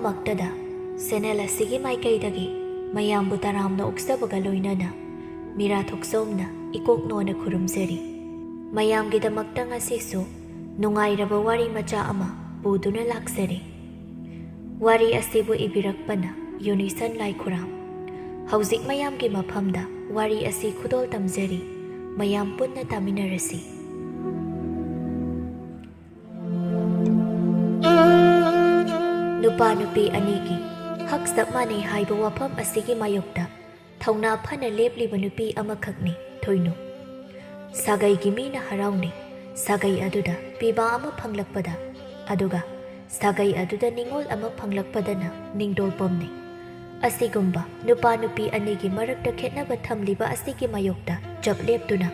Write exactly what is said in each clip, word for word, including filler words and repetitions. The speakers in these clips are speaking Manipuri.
ꯃꯛꯇꯗ ꯆꯦꯅꯦꯜ ꯑꯁꯤꯒꯤ ꯃꯥꯏꯀꯩꯗꯒꯤ ꯃꯌꯥꯝꯕꯨ ꯇꯔꯥꯝꯅ ꯑꯣꯛꯆꯕꯒ ꯂꯣꯏꯅꯅ ꯃꯤꯔꯥ ꯊꯣꯛꯆꯣꯝꯅ ꯏꯀꯣꯛ ꯅꯣꯟꯅ ꯈꯨꯔꯨꯝꯖꯔꯤ꯫ ꯃꯌꯥꯝꯒꯤꯗꯃꯛꯇ ꯉꯁꯤꯁꯨ ꯅꯨꯡꯉꯥꯏꯔꯕ ꯋꯥꯔꯤ ꯃꯆꯥ ꯑꯃ ꯄꯨꯗꯨꯅ ꯂꯥꯛꯆꯔꯤ꯫ ꯋꯥꯔꯤ ꯑꯁꯤꯕꯨ ꯏꯕꯤꯔꯛꯄꯅ ꯌꯨꯅꯤꯁꯟ ꯂꯥꯏꯈꯨꯔꯥꯝ꯫ ꯍꯧꯖꯤꯛ ꯃꯌꯥꯝꯒꯤ ꯃꯐꯝꯗ ꯋꯥꯔꯤ ꯑꯁꯤ ꯈꯨꯗꯣꯜ ꯇꯝꯖꯔꯤ꯫ ꯃꯌꯥꯝ ꯄꯨꯟꯅ ꯇꯥꯃꯤꯟꯅꯔꯁꯤ꯫ ꯅꯨꯄꯥ ꯅꯨꯄꯤ ꯑꯅꯤꯒꯤ ꯍꯛ ꯆꯞ ꯃꯥꯟꯅꯩ ꯍꯥꯏꯕ ꯋꯥꯐꯝ ꯑꯁꯤꯒꯤ ꯃꯥꯌꯣꯛꯇ ꯊꯧꯅꯥ ꯐꯅ ꯂꯦꯞꯂꯤꯕ ꯅꯨꯄꯤ ꯑꯃꯈꯛꯅꯤ ꯊꯣꯏꯅꯨ꯫ ꯁꯥꯒꯩꯒꯤ ꯃꯤꯅ ꯍꯔꯥꯎꯅꯩ, ꯁꯥꯒꯩ ꯑꯗꯨꯗ ꯄꯤꯕꯥ ꯑꯃ ꯐꯪꯂꯛꯄꯗ, ꯑꯗꯨꯒ ꯁꯥꯒꯩ ꯑꯗꯨꯗ ꯅꯤꯡꯉꯣꯜ ꯑꯃ ꯐꯪꯂꯛꯄꯗꯅ ꯅꯤꯡꯗꯣꯜ ꯄꯣꯝꯅꯩ꯫ ꯑꯁꯤꯒꯨꯝꯕ ꯅꯨꯄꯥ ꯅꯨꯄꯤ ꯑꯅꯤꯒꯤ ꯃꯔꯛꯇ ꯈꯦꯠꯅꯕ ꯊꯝꯂꯤꯕ ꯑꯁꯤꯒꯤ ꯃꯥꯌꯣꯛꯇ ꯆꯞ ꯂꯦꯞꯇꯨꯅ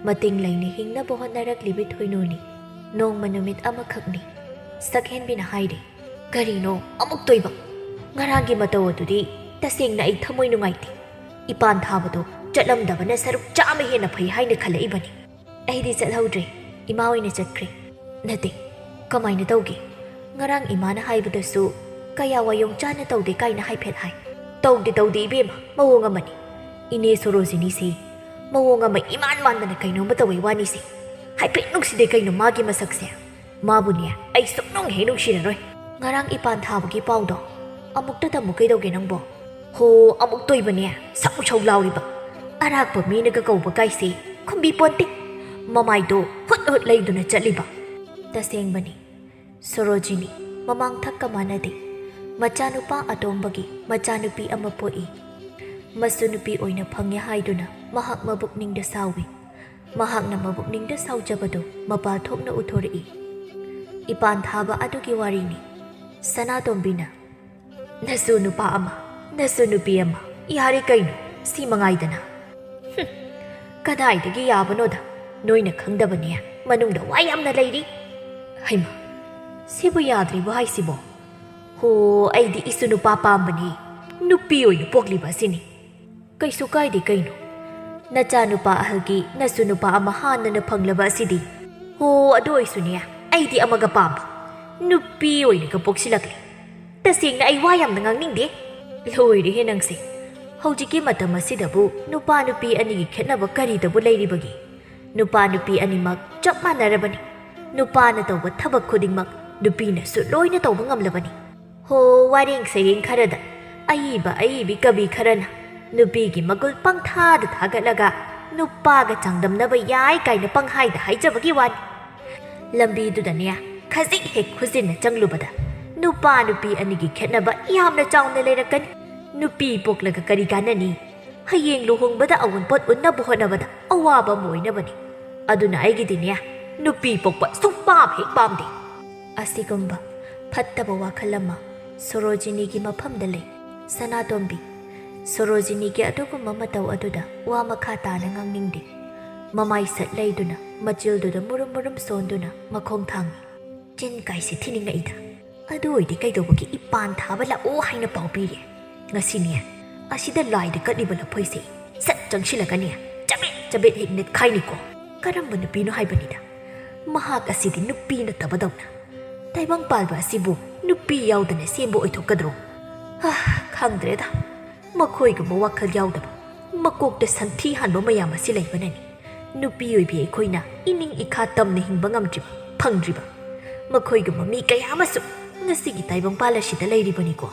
ꯃꯇꯤꯡ ꯂꯩꯅ ꯍꯤꯡꯅꯕ ꯍꯣꯠꯅꯔꯛꯂꯤꯕꯤ ꯊꯣꯏꯅꯨꯅꯤ꯫ ꯅꯣꯡꯃ ꯅꯨꯃꯤꯠ ꯑꯃꯈꯛꯅꯤ꯫ ꯁꯛꯍꯦꯟꯕꯤꯅ ꯍꯥꯏꯔꯤ, "ꯀꯔꯤꯅꯣ ꯑꯃꯨꯛ ꯇꯣꯏꯕ? ꯉꯔꯥꯡꯒꯤ ꯃꯇꯧ ꯑꯗꯨꯗꯤ ꯇꯁꯦꯡꯅ ꯑꯩ ꯊꯃꯣꯏ ꯅꯨꯡꯉꯥꯏꯇꯦ꯫ ꯏꯄꯥꯟ ꯊꯥꯕꯗꯣ ꯆꯠꯂꯝꯗꯕꯅ ꯁꯔꯨꯛ ꯆꯥꯝꯃ ꯍꯦꯟꯅ ꯐꯩ ꯍꯥꯏꯅ ꯈꯜꯂꯛꯏꯕꯅꯤ꯫" "ꯑꯩꯗꯤ ꯆꯠꯍꯧꯗ꯭ꯔꯦ, ꯏꯃꯥ ꯑꯣꯏꯅ ꯆꯠꯈ꯭ꯔꯦ꯫" "ꯅꯠꯇꯦ, ꯀꯃꯥꯏꯅ ꯇꯧꯒꯦ? ꯉꯔꯥꯡ ꯏꯃꯥꯅ ꯍꯥꯏꯕꯗꯁꯨ ꯀꯌꯥ ꯋꯥꯌꯣꯡ ꯆꯥꯅ ꯇꯧꯗꯦ ꯀꯥꯏꯅ ꯍꯥꯏꯐꯦꯠ ꯍꯥꯏ꯫" "ꯇꯧꯗꯦ, ꯇꯧꯗꯦ ꯏꯕꯦꯝꯃ, ꯃꯑꯣꯡ ꯑꯃꯅꯤ꯫ ꯏꯅꯦ ꯁꯣꯔꯣꯖꯤꯅꯤꯁꯤ ꯃꯑꯣꯡ ꯑꯃ ꯏꯃꯥꯟ ꯃꯥꯟꯗꯅ ꯀꯩꯅꯣꯝꯃ ꯇꯧꯋꯦ ꯋꯥꯅꯤꯁꯦ꯫ ꯍꯥꯏꯐꯦꯠ ꯅꯨꯡꯁꯤꯗꯦ ꯀꯩꯅꯣ ꯃꯥꯒꯤ ꯃꯁꯛꯁꯦ꯫ ꯃꯥꯕꯨꯅꯦ ꯑꯩ ꯁꯨꯛꯅꯨꯡ ꯍꯦꯛ ꯅꯨꯡꯁꯤꯔꯔꯣꯏ꯫" "ꯉꯔꯥꯡ ꯏꯄꯥꯟ ꯊꯥꯕꯒꯤ ꯄꯥꯎꯗꯣ ꯑꯃꯨꯛꯇ ꯇꯝꯃꯨ ꯀꯩꯗꯧꯒꯦ ꯅꯪꯕꯣ?" "ꯍꯣ, ꯑꯃꯨꯛ ꯇꯣꯏꯕꯅꯦ, ꯁꯧ ꯁꯧ ꯂꯥꯎꯔꯤꯕ꯫ ꯑꯔꯥꯛꯄ ꯃꯤꯅꯒ ꯀꯧꯕ ꯀꯥꯏꯁꯦ ꯈꯨꯝꯕꯤ ꯄꯣꯟꯇꯦ꯫ ꯃꯃꯥꯏꯗꯣ ꯍꯨꯠ ꯍꯨꯠ ꯂꯩꯗꯨꯅ ꯆꯠꯂꯤꯕ꯫" ꯇꯁꯦꯡꯕꯅꯤ, ꯁꯣꯔꯣꯖꯤꯅꯤ ꯃꯃꯥꯡ ꯊꯛꯀ ꯃꯥꯟꯅꯗꯦ꯫ ꯃꯆꯥꯅꯨꯄꯥ ꯑꯇꯣꯝꯕꯒꯤ ꯃꯆꯥꯅꯨꯄꯤ ꯑꯃ ꯄꯣꯛꯏ꯫ ꯃꯁꯨ ꯅꯨꯄꯤ ꯑꯣꯏꯅ ꯐꯪꯉꯦ ꯍꯥꯏꯗꯨꯅ ꯃꯍꯥꯛ ꯃꯕꯨꯛꯅꯤꯡꯗ ꯁꯥꯎꯏ꯫ ꯃꯍꯥꯛꯅ ꯃꯕꯨꯛꯅꯤꯡꯗ ꯁꯥꯎꯖꯕꯗꯨ ꯃꯄꯥ ꯊꯣꯛꯅ ꯎꯠꯊꯣꯔꯛꯏ꯫ ꯏꯄꯥꯟ ꯊꯥꯕ ꯑꯗꯨꯒꯤ ꯋꯥꯔꯤꯅꯤ꯫ ꯁꯅꯥꯇꯣꯝꯕꯤꯅ, "ꯅꯁꯨ ꯅꯨꯄꯥ ꯑꯃ, ꯅꯁꯨ ꯅꯨꯄꯤ ꯑꯃ, ꯌꯥꯔꯦ ꯀꯩꯅꯣ, ꯁꯤ ꯃꯉꯥꯏꯗꯅ꯫" "ꯍꯨꯝ, ꯀꯗꯥꯏꯗꯒꯤ ꯌꯥꯕꯅꯣꯗ, ꯅꯣꯏꯅ ꯈꯪꯗꯕꯅꯦ, ꯃꯅꯨꯡꯗ ꯋꯥ ꯌꯥꯝꯅ ꯂꯩꯔꯤ꯫" "ꯍꯩꯃꯥ, ꯁꯤꯕꯨ ꯌꯥꯗ꯭ꯔꯤꯕꯣ ꯍꯥꯏꯁꯤꯕꯣ? ꯍꯣ, ꯑꯩꯗꯤ ꯏꯁꯨ ꯅꯨꯄꯥ ꯄꯥꯝꯕꯅꯤ, ꯅꯨꯄꯤ ꯑꯣꯏꯅ ꯄꯣꯛꯂꯤꯕ ꯑꯁꯤꯅꯤ꯫" "ꯀꯩꯁꯨ ꯀꯥꯏꯗꯦ ꯀꯩꯅꯣ, ꯅꯆꯥꯅꯨꯄꯥ ꯑꯍꯜꯒꯤ ꯅꯁꯨ ꯅꯨꯄꯥ ꯑꯃ ꯍꯥꯟꯅꯅ ꯐꯪꯂꯕ ꯑꯁꯤꯗꯤ꯫ ꯍꯣ, ꯑꯗꯨ ꯑꯣꯏꯁꯨꯅꯦ, ꯑꯩꯗꯤ ꯑꯃꯒ ꯄꯥꯝꯕ, ꯅꯨꯄꯤ ꯑꯣꯏꯅꯒ ꯄꯣꯛꯁꯤꯜꯂꯛꯂꯦ꯫" ꯇꯁꯦꯡꯅ ꯑꯩ ꯋꯥ ꯌꯥꯝꯅ ꯉꯥꯡꯅꯤꯡꯗꯦ꯫ ꯂꯣꯏꯔꯦꯍꯦ ꯅꯪꯁꯦ꯫ ꯍꯧꯖꯤꯛꯀꯤ ꯃꯇꯝ ꯑꯁꯤꯗꯕꯨ ꯅꯨꯄꯥ ꯅꯨꯄꯤ ꯑꯅꯤꯒꯤ ꯈꯦꯠꯅꯕ ꯀꯔꯤꯗꯕꯨ ꯂꯩꯔꯤꯕꯒꯦ? ꯅꯨꯄꯥ ꯅꯨꯄꯤ ꯑꯅꯤꯃꯛ ꯆꯞ ꯃꯥꯟꯅꯔꯕꯅꯤ꯫ ꯅꯨꯄꯥꯅ ꯇꯧꯕ ꯊꯕꯛ ꯈꯨꯗꯤꯡꯃꯛ ꯅꯨꯄꯤꯅꯁꯨ ꯂꯣꯏꯅ ꯇꯧꯕ ꯉꯝꯂꯕꯅꯤ꯫ ꯍꯣ, ꯋꯥꯔꯦꯡ ꯁꯩꯔꯦꯡ ꯈꯔꯗ ꯑꯏꯕ ꯑꯏꯕꯤ ꯀꯕꯤ ꯈꯔꯅ ꯅꯨꯄꯤꯒꯤ ꯃꯒꯨꯜ ꯄꯪꯊꯥꯗ ꯊꯥꯒꯠꯂꯒ ꯅꯨꯄꯥꯒ ꯆꯥꯡꯗꯝꯅꯕ ꯌꯥꯏ ꯀꯥꯏꯅ ꯄꯪꯍꯥꯏꯗ ꯍꯥꯏꯖꯕꯒꯤ ꯋꯥꯅꯤ꯫ ꯂꯝꯕꯤꯗꯨꯗꯅꯦ, ꯈꯖꯤꯛ ꯍꯦꯛ ꯈꯨꯖꯤꯟꯅ ꯆꯪꯂꯨꯕꯗ ꯅꯨꯄꯥ ꯅꯨꯄꯤ ꯑꯅꯤꯒꯤ ꯈꯦꯠꯅꯕ ꯌꯥꯝꯅ ꯆꯥꯎꯅ ꯂꯩꯔꯛꯀꯅꯤ꯫ ꯅꯨꯄꯤ ꯄꯣꯛꯂꯒ ꯀꯔꯤ ꯀꯥꯟꯅꯅꯤ? ꯍꯌꯦꯡ ꯂꯨꯍꯣꯡꯕꯗ ꯑꯑꯣꯟꯄꯣꯠ ꯎꯟꯅꯕ ꯍꯣꯠꯅꯕꯗ ꯑꯋꯥꯕ ꯑꯃ ꯑꯣꯏꯅꯕꯅꯤ꯫ ꯑꯗꯨꯅ ꯑꯩꯒꯤꯗꯤꯅꯦ, ꯅꯨꯄꯤ ꯄꯣꯛꯄ ꯁꯨꯡꯄꯥꯝ ꯍꯦꯛ ꯄꯥꯝꯗꯦ꯫ ꯑꯁꯤꯒꯨꯝꯕ ꯐꯠꯇꯕ ꯋꯥꯈꯜ ꯑꯃ ꯁꯣꯔꯣꯖꯤꯅꯤꯒꯤ ꯃꯐꯝꯗ ꯂꯩ꯫ ꯁꯅꯥꯇꯣꯝꯕꯤ, ꯁꯣꯔꯣꯖꯤꯅꯤꯒꯤ ꯑꯗꯨꯒꯨꯝꯕ ꯃꯇꯧ ꯑꯗꯨꯗ ꯋꯥ ꯃꯈꯥ ꯇꯥꯅ ꯉꯥꯡꯅꯤꯡꯗꯦ꯫ ꯃꯃꯥꯏ ꯁꯠ ꯂꯩꯗꯨꯅ, ꯃꯆꯤꯜꯗꯨꯗ ꯃꯨꯔꯨꯝ ꯃꯨꯔꯨꯝ ꯁꯣꯟꯗꯨꯅ ꯃꯈꯣꯡ ꯊꯥꯡꯏ꯫ ꯆꯤꯟ ꯀꯥꯏꯁꯦ ꯊꯤꯅꯤꯡꯉꯛꯏꯗ꯫ ꯑꯗꯨ ꯑꯣꯏꯗꯤ ꯀꯩꯗꯧꯕꯒꯤ ꯏꯄꯥꯟ ꯊꯥꯕ ꯂꯥꯛꯑꯣ ꯍꯥꯏꯅ ꯄꯥꯎ ꯄꯤꯔꯦ? ꯉꯁꯤꯅꯦ, ꯑꯁꯤꯗ ꯂꯥꯏꯗ ꯀꯠꯂꯤꯕ ꯂꯐꯣꯏꯁꯦ ꯁꯠ ꯆꯪꯁꯤꯜꯂꯒꯅꯦ, ꯆꯕꯦꯠ ꯆꯕꯦꯠ ꯍꯦꯛ ꯅꯦꯠꯈꯥꯏꯅꯤꯀꯣ꯫ ꯀꯔꯝꯕ ꯅꯨꯄꯤꯅꯣ ꯍꯥꯏꯕꯅꯤꯗ, ꯃꯍꯥꯛ ꯑꯁꯤꯗꯤ ꯅꯨꯄꯤ ꯅꯠꯇꯕꯗꯧꯅ꯫ ꯇꯥꯏꯕꯪ ꯄꯥꯜꯕ ꯑꯁꯤꯕꯨ ꯅꯨꯄꯤ ꯌꯥꯎꯗꯅ ꯁꯦꯝꯕ ꯑꯣꯏꯊꯣꯛꯀꯗ꯭ꯔꯣ? ꯍꯥ, ꯈꯪꯗ꯭ꯔꯦꯗ꯫ ꯃꯈꯣꯏꯒꯨꯝꯕ ꯋꯥꯈꯜ ꯌꯥꯎꯗꯕ, ꯃꯀꯣꯛꯇ ꯁꯟꯊꯤ ꯍꯥꯟꯕ ꯃꯌꯥꯝ ꯑꯁꯤ ꯂꯩꯕꯅꯅꯤ ꯅꯨꯄꯤ ꯑꯣꯏꯕꯤ ꯑꯩꯈꯣꯏꯅ ꯏꯅꯤꯡ ꯏꯈꯥ ꯇꯝꯅ ꯍꯤꯡꯕ ꯉꯝꯗ꯭ꯔꯤꯕ, ꯐꯪꯗ꯭ꯔꯤꯕ꯫ ꯃꯈꯣꯏꯒꯨꯝꯕ ꯃꯤ ꯀꯌꯥ ꯑꯃꯁꯨ ꯉꯁꯤꯒꯤ ꯇꯥꯏꯕꯪꯄꯥꯜ ꯑꯁꯤꯗ ꯂꯩꯔꯤꯕꯅꯤꯀꯣ꯫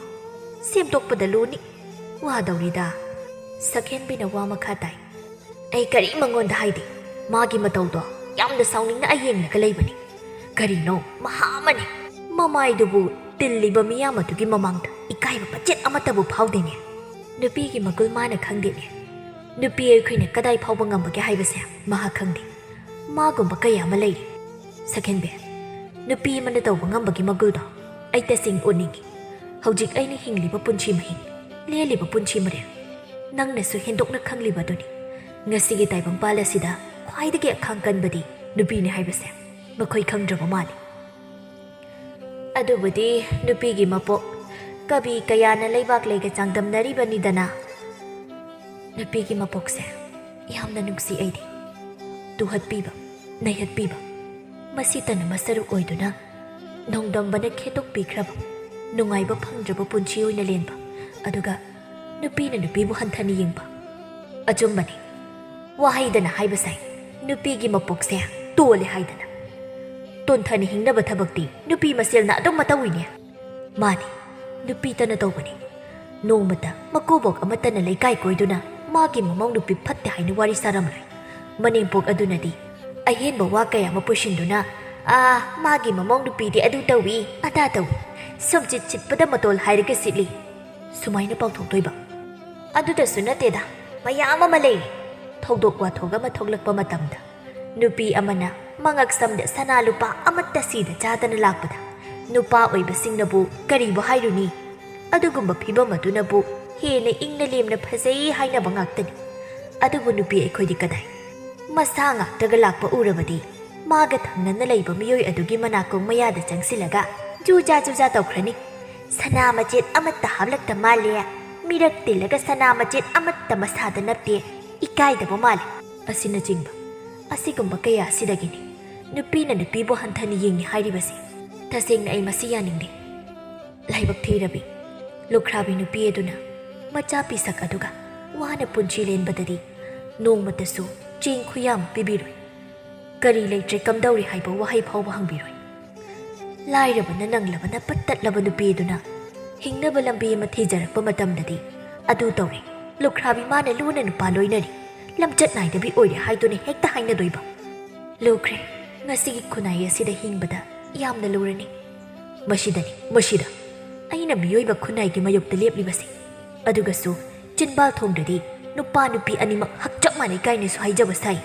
ꯁꯦꯝꯗꯣꯛꯄꯗ ꯂꯨꯅꯤ꯫ ꯋꯥꯗꯧꯔꯤꯗ꯫ ꯁꯛꯍꯦꯟꯕꯤꯅ ꯋꯥ ꯃꯈꯥ ꯇꯥꯏ꯫ ꯑꯩ ꯀꯔꯤ ꯃꯉꯣꯟꯗ ꯍꯥꯏꯗꯦ꯫ ꯃꯥꯒꯤ ꯃꯇꯧꯗꯣ ꯌꯥꯝꯅ ꯁꯥꯎꯅꯤꯡꯅ ꯑꯩ ꯌꯦꯡꯂꯒ ꯂꯩꯕꯅꯤ꯫ ꯀꯔꯤꯅꯣ ꯃꯍꯥ ꯑꯃꯅꯤ꯫ ꯃꯃꯥꯏꯗꯨꯕꯨ ꯇꯤꯜꯂꯤꯕ ꯃꯤꯌꯥꯝ ꯑꯗꯨꯒꯤ ꯃꯃꯥꯡꯗ ꯏꯀꯥꯏꯕ ꯃꯆꯦꯠ ꯑꯃꯠꯇꯕꯨ ꯐꯥꯎꯗꯦꯅꯦ꯫ ꯅꯨꯄꯤꯒꯤ ꯃꯒꯨꯜ ꯃꯥꯅ ꯈꯪꯗꯦꯅꯦ꯫ ꯅꯨꯄꯤ ꯑꯩꯈꯣꯏꯅ ꯀꯗꯥꯏ ꯐꯥꯎꯕ ꯉꯝꯕꯒꯦ ꯍꯥꯏꯕꯁꯦ ꯃꯍꯥꯛ ꯈꯪꯗꯦ꯫ ꯃꯥꯒꯨꯝꯕ ꯀꯌꯥ ꯑꯃ ꯂꯩꯔꯤ꯫ ꯁꯛꯍꯦꯟꯕꯤ, ꯅꯨꯄꯤ ꯑꯃꯅ ꯇꯧꯕ ꯉꯝꯕꯒꯤ ꯃꯒꯨꯜꯗꯣ ꯑꯩ ꯇꯁꯦꯡꯅ ꯎꯠꯅꯤꯡꯏ꯫ ꯍꯧꯖꯤꯛ ꯑꯩꯅ ꯍꯤꯡꯂꯤꯕ ꯄꯨꯟꯁꯤ ꯃꯍꯤꯡ, ꯂꯦꯜꯂꯤꯕ ꯄꯨꯟꯁꯤ ꯃꯔꯦꯜ, ꯅꯪꯅꯁꯨ ꯍꯦꯟꯗꯣꯛꯅ ꯈꯪꯂꯤꯕꯗꯨꯅꯤ꯫ ꯉꯁꯤꯒꯤ ꯇꯥꯏꯕꯪꯄꯥꯜ ꯑꯁꯤꯗ ꯈ꯭ꯋꯥꯏꯗꯒꯤ ꯑꯈꯥꯡ ꯀꯟꯕꯗꯤ ꯅꯨꯄꯤꯅꯤ ꯍꯥꯏꯕꯁꯦ ꯃꯈꯣꯏ ꯈꯪꯗ꯭ꯔꯕ ꯃꯥꯜꯂꯤ꯫ ꯑꯗꯨꯕꯨꯗꯤ ꯅꯨꯄꯤꯒꯤ ꯃꯄꯣꯛ ꯀꯕꯤ ꯀꯌꯥꯅ ꯂꯩꯕꯥꯛ ꯂꯩꯒ ꯆꯥꯡꯗꯝꯅꯔꯤꯕꯅꯤꯗꯅ꯫ ꯅꯨꯄꯤꯒꯤ ꯃꯄꯣꯛꯁꯦ ꯌꯥꯝꯅ ꯅꯨꯡꯁꯤ ꯑꯩꯗꯤ꯫ ꯇꯨꯍꯠꯄꯤꯕ, ꯅꯩꯍꯠꯄꯤꯕ, ꯃꯁꯤꯇꯅ ꯃꯁꯔꯨꯛ ꯑꯣꯏꯗꯨꯅ ꯅꯣꯡꯗꯝꯕꯅ ꯈꯦꯠꯇꯣꯛꯄꯤꯈ꯭ꯔꯕ ꯅꯨꯡꯉꯥꯏꯕ ꯐꯪꯗ꯭ꯔꯕ ꯄꯨꯟꯁꯤ ꯑꯣꯏꯅ ꯂꯦꯟꯕ, ꯑꯗꯨꯒ ꯅꯨꯄꯤꯅ ꯅꯨꯄꯤꯕꯨ ꯍꯟꯊꯅ ꯌꯦꯡꯕ꯫ ꯑꯆꯨꯝꯕꯅꯤ, ꯋꯥꯍꯩꯗꯅ ꯍꯥꯏꯕꯁꯦ ꯅꯨꯄꯤꯒꯤ ꯃꯄꯣꯛꯁꯦ ꯇꯣꯜꯂꯦ ꯍꯥꯏꯗꯅ꯫ ꯇꯣꯟꯊꯅ ꯍꯤꯡꯅꯕ ꯊꯕꯛꯇꯤ ꯅꯨꯄꯤ ꯃꯁꯦꯜꯅ ꯑꯗꯨꯝ ꯃꯇꯧꯏꯅꯦ꯫ ꯃꯥꯅꯤ, ꯅꯨꯄꯤꯇꯅ ꯇꯧꯕꯅꯤ꯫ ꯅꯣꯡꯃꯇ ꯃꯀꯨꯕꯣꯛ ꯑꯃꯠꯇꯅ ꯂꯩꯀꯥꯏ ꯀꯣꯏꯗꯨꯅ ꯃꯥꯒꯤ ꯃꯃꯧ ꯅꯨꯄꯤ ꯐꯠꯇꯦ ꯍꯥꯏꯅ ꯋꯥꯔꯤ ꯁꯥꯔꯝꯂꯣꯏ꯫ ꯃꯅꯦꯝꯄꯣꯛ ꯑꯗꯨꯅꯗꯤ ꯑꯍꯦꯟꯕ ꯋꯥ ꯀꯌꯥ ꯑꯃ ꯄꯨꯁꯤꯟꯗꯨꯅ, "ꯑꯥ, ꯃꯥꯒꯤ ꯃꯃꯧ ꯅꯨꯄꯤꯗꯤ ꯑꯗꯨ ꯇꯧꯏ, ꯑꯗꯥ ꯇꯧꯏ, ꯁꯨꯝ ꯆꯤꯠ ꯁꯤꯠꯄꯗ ꯃꯇꯣꯜ ꯍꯥꯏꯔꯒ ꯁꯤꯠꯂꯤ" ꯁꯨꯃꯥꯏꯅ ꯄꯥꯎꯊꯣꯛꯇꯣꯏꯕ꯫ ꯑꯗꯨꯗꯁꯨ ꯅꯠꯇꯦꯗ, ꯃꯌꯥꯝ ꯑꯃ ꯂꯩꯔꯤ꯫ ꯊꯧꯗꯣꯛ ꯋꯥꯊꯣꯛ ꯑꯃ ꯊꯣꯛꯂꯛꯄ ꯃꯇꯝꯗ ꯅꯨꯄꯤ ꯑꯃꯅ ꯃꯉꯛ ꯁꯝꯗ ꯁꯅꯥ ꯂꯨꯄꯥ ꯑꯃꯠꯇ ꯁꯤꯗ ꯆꯥꯗꯅ ꯂꯥꯛꯄꯗ ꯅꯨꯄꯥ ꯑꯣꯏꯕꯁꯤꯡꯅꯕꯨ ꯀꯔꯤꯕꯨ ꯍꯥꯏꯔꯨꯅꯤ? ꯑꯗꯨꯒꯨꯝꯕ ꯐꯤꯕꯝ ꯑꯗꯨꯅꯕꯨ ꯍꯦꯟꯅ ꯏꯪꯅ ꯂꯦꯝꯅ ꯐꯖꯩ ꯍꯥꯏꯅꯕ ꯉꯥꯛꯇꯅꯤ꯫ ꯑꯗꯨꯕꯨ ꯅꯨꯄꯤ ꯑꯩꯈꯣꯏꯗꯤ ꯀꯗꯥꯏ? ꯃꯁꯥ ꯉꯥꯛꯇꯒ ꯂꯥꯛꯄ ꯎꯔꯕꯗꯤ ꯃꯥꯒ ꯊꯪꯅꯅ ꯂꯩꯕ ꯃꯤꯑꯣꯏ ꯑꯗꯨꯒꯤ ꯃꯅꯥꯀꯣꯡ ꯃꯌꯥꯗ ꯆꯪꯁꯤꯜꯂꯒ ꯖꯨꯖꯥ ꯖꯨꯖꯥ ꯇꯧꯈ꯭ꯔꯅꯤ꯫ "ꯁꯅꯥ ꯃꯆꯦꯠ ꯑꯃꯠꯇ ꯍꯥꯞꯂꯛꯇ ꯃꯥꯜꯂꯦ, ꯃꯤꯔꯛ ꯇꯤꯜꯂꯒ ꯁꯅꯥ ꯃꯆꯦꯠ ꯑꯃꯠꯇ ꯃꯁꯥꯗ ꯅꯞꯇꯦ, ꯏꯀꯥꯏꯗꯕ ꯃꯥꯜꯂꯦ" ꯑꯁꯤꯅꯆꯤꯡꯕ꯫ ꯑꯁꯤꯒꯨꯝꯕ ꯀꯌꯥ ꯑꯁꯤꯗꯒꯤꯅꯤ ꯅꯨꯄꯤꯅ ꯅꯨꯄꯤꯕꯨ ꯍꯟꯊꯅ ꯌꯦꯡꯉꯤ ꯍꯥꯏꯔꯤꯕꯁꯤ꯫ ꯇꯁꯦꯡꯅ ꯑꯩ ꯃꯁꯤ ꯌꯥꯅꯤꯡꯗꯦ꯫ ꯂꯥꯏꯕꯛ ꯊꯤꯔꯕꯤ, ꯂꯨꯈ꯭ꯔꯥꯕꯤ ꯅꯨꯄꯤ ꯑꯗꯨꯅ ꯃꯆꯥ ꯄꯤꯁꯛ ꯑꯗꯨꯒ ꯋꯥꯅ ꯄꯨꯟꯁꯤ ꯂꯦꯟꯕꯗꯗꯤ ꯅꯣꯡꯃꯇꯁꯨ ꯆꯦꯡ ꯈꯨꯌꯥꯝ ꯄꯤꯕꯤꯔꯣꯏ꯫ ꯀꯔꯤ ꯂꯩꯇ꯭ꯔꯦ ꯀꯝꯗꯧꯔꯤ ꯍꯥꯏꯕ ꯋꯥꯍꯩ ꯐꯥꯎꯕ ꯍꯪꯕꯤꯔꯣꯏ꯫ ꯂꯥꯏꯔꯕꯅ ꯅꯪꯂꯕꯅ ꯄꯠ ꯇꯠꯂꯕ ꯅꯨꯄꯤ ꯑꯗꯨꯅ ꯍꯤꯡꯅꯕ ꯂꯝꯕꯤ ꯑꯃ ꯊꯤꯖꯔꯛꯄ ꯃꯇꯝꯗꯗꯤ, "ꯑꯗꯨ ꯇꯧꯔꯦ, ꯂꯨꯈ꯭ꯔꯥꯕꯤ ꯃꯥꯅ ꯂꯨꯅ ꯅꯨꯄꯥ ꯂꯣꯏꯅꯔꯤ, ꯂꯝꯆꯠ ꯅꯥꯏꯗꯕꯤ ꯑꯣꯏꯔꯦ" ꯍꯥꯏꯗꯨꯅ ꯍꯦꯛꯇ ꯍꯥꯏꯅꯗꯣꯏꯕ꯫ ꯂꯨꯈ꯭ꯔꯦ, ꯉꯁꯤꯒꯤ ꯈꯨꯟꯅꯥꯏ ꯑꯁꯤꯗ ꯍꯤꯡꯕꯗ ꯌꯥꯝꯅ ꯂꯨꯔꯅꯤ꯫ ꯃꯁꯤꯗꯅꯤ, ꯃꯁꯤꯗ ꯑꯩꯅ ꯃꯤꯑꯣꯏꯕ ꯈꯨꯟꯅꯥꯏꯒꯤ ꯃꯥꯌꯣꯛꯇ ꯂꯦꯞꯂꯤꯕꯁꯦ꯫ ꯑꯗꯨꯒꯁꯨ ꯆꯤꯟꯕꯥꯜ ꯊꯣꯡꯗꯗꯤ ꯅꯨꯄꯥ ꯅꯨꯄꯤ ꯑꯅꯤꯃꯛ ꯍꯛ ꯆꯞ ꯃꯥꯟꯅꯩ ꯀꯥꯏꯅꯁꯨ ꯍꯥꯏꯖꯕ ꯁꯥꯏ꯫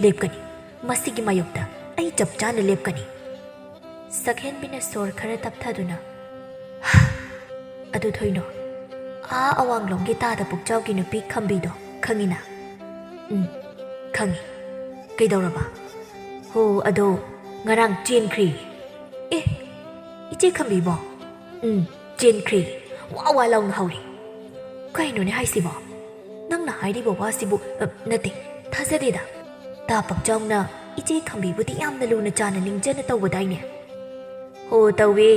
ꯂꯦꯞꯀꯅꯤ, ꯃꯁꯤꯒꯤ ꯃꯥꯌꯣꯛꯇ ꯑꯩ ꯆꯞ ꯆꯥꯅ ꯂꯦꯞꯀꯅꯤ꯫ ꯁꯛꯍꯦꯟꯕꯤꯅ ꯁꯣꯔ ꯈꯔ ꯇꯞꯊꯗꯨꯅ, "ꯑꯗꯨ ꯊꯣꯏꯅꯣ, ꯑꯥ ꯑꯋꯥꯡꯂꯣꯝꯒꯤ ꯇꯥꯗ ꯄꯨꯛꯆꯥꯎꯒꯤ ꯅꯨꯄꯤ ꯈꯝꯕꯤꯗꯣ ꯈꯪꯉꯤꯅ?" "ꯎꯝ, ꯈꯪꯉꯤ꯫ ꯀꯩꯗꯧꯔꯕ?" "ꯍꯣ, ꯑꯗꯣ ꯉꯔꯥꯡ ꯆꯦꯟꯈ꯭ꯔꯦ꯫" "ꯑꯦ, ꯏꯆꯦ ꯈꯝꯕꯤꯕꯣ?" "ꯎꯝ, ꯆꯦꯟꯈ꯭ꯔꯦ꯫ ꯋꯥ ꯋꯥ ꯂꯥꯎꯅ ꯍꯧꯔꯦ꯫" "ꯀꯩꯅꯣꯅꯦ ꯍꯥꯏꯁꯤꯕꯣ? ꯅꯪꯅ ꯍꯥꯏꯔꯤꯕ ꯋꯥꯁꯤꯕꯨ, ꯑ, ꯅꯠꯇꯦ, ꯊꯥꯖꯗꯦꯗ꯫ ꯇꯥ ꯄꯛꯆꯥꯎꯅ ꯏꯆꯦ ꯈꯝꯕꯤꯕꯨꯗꯤ ꯌꯥꯝꯅ ꯂꯨꯅ ꯆꯥꯅ ꯅꯤꯡꯖꯅ ꯇꯧꯕꯗꯥꯏꯅꯦ?" "ꯍꯣ, ꯇꯧꯋꯦ꯫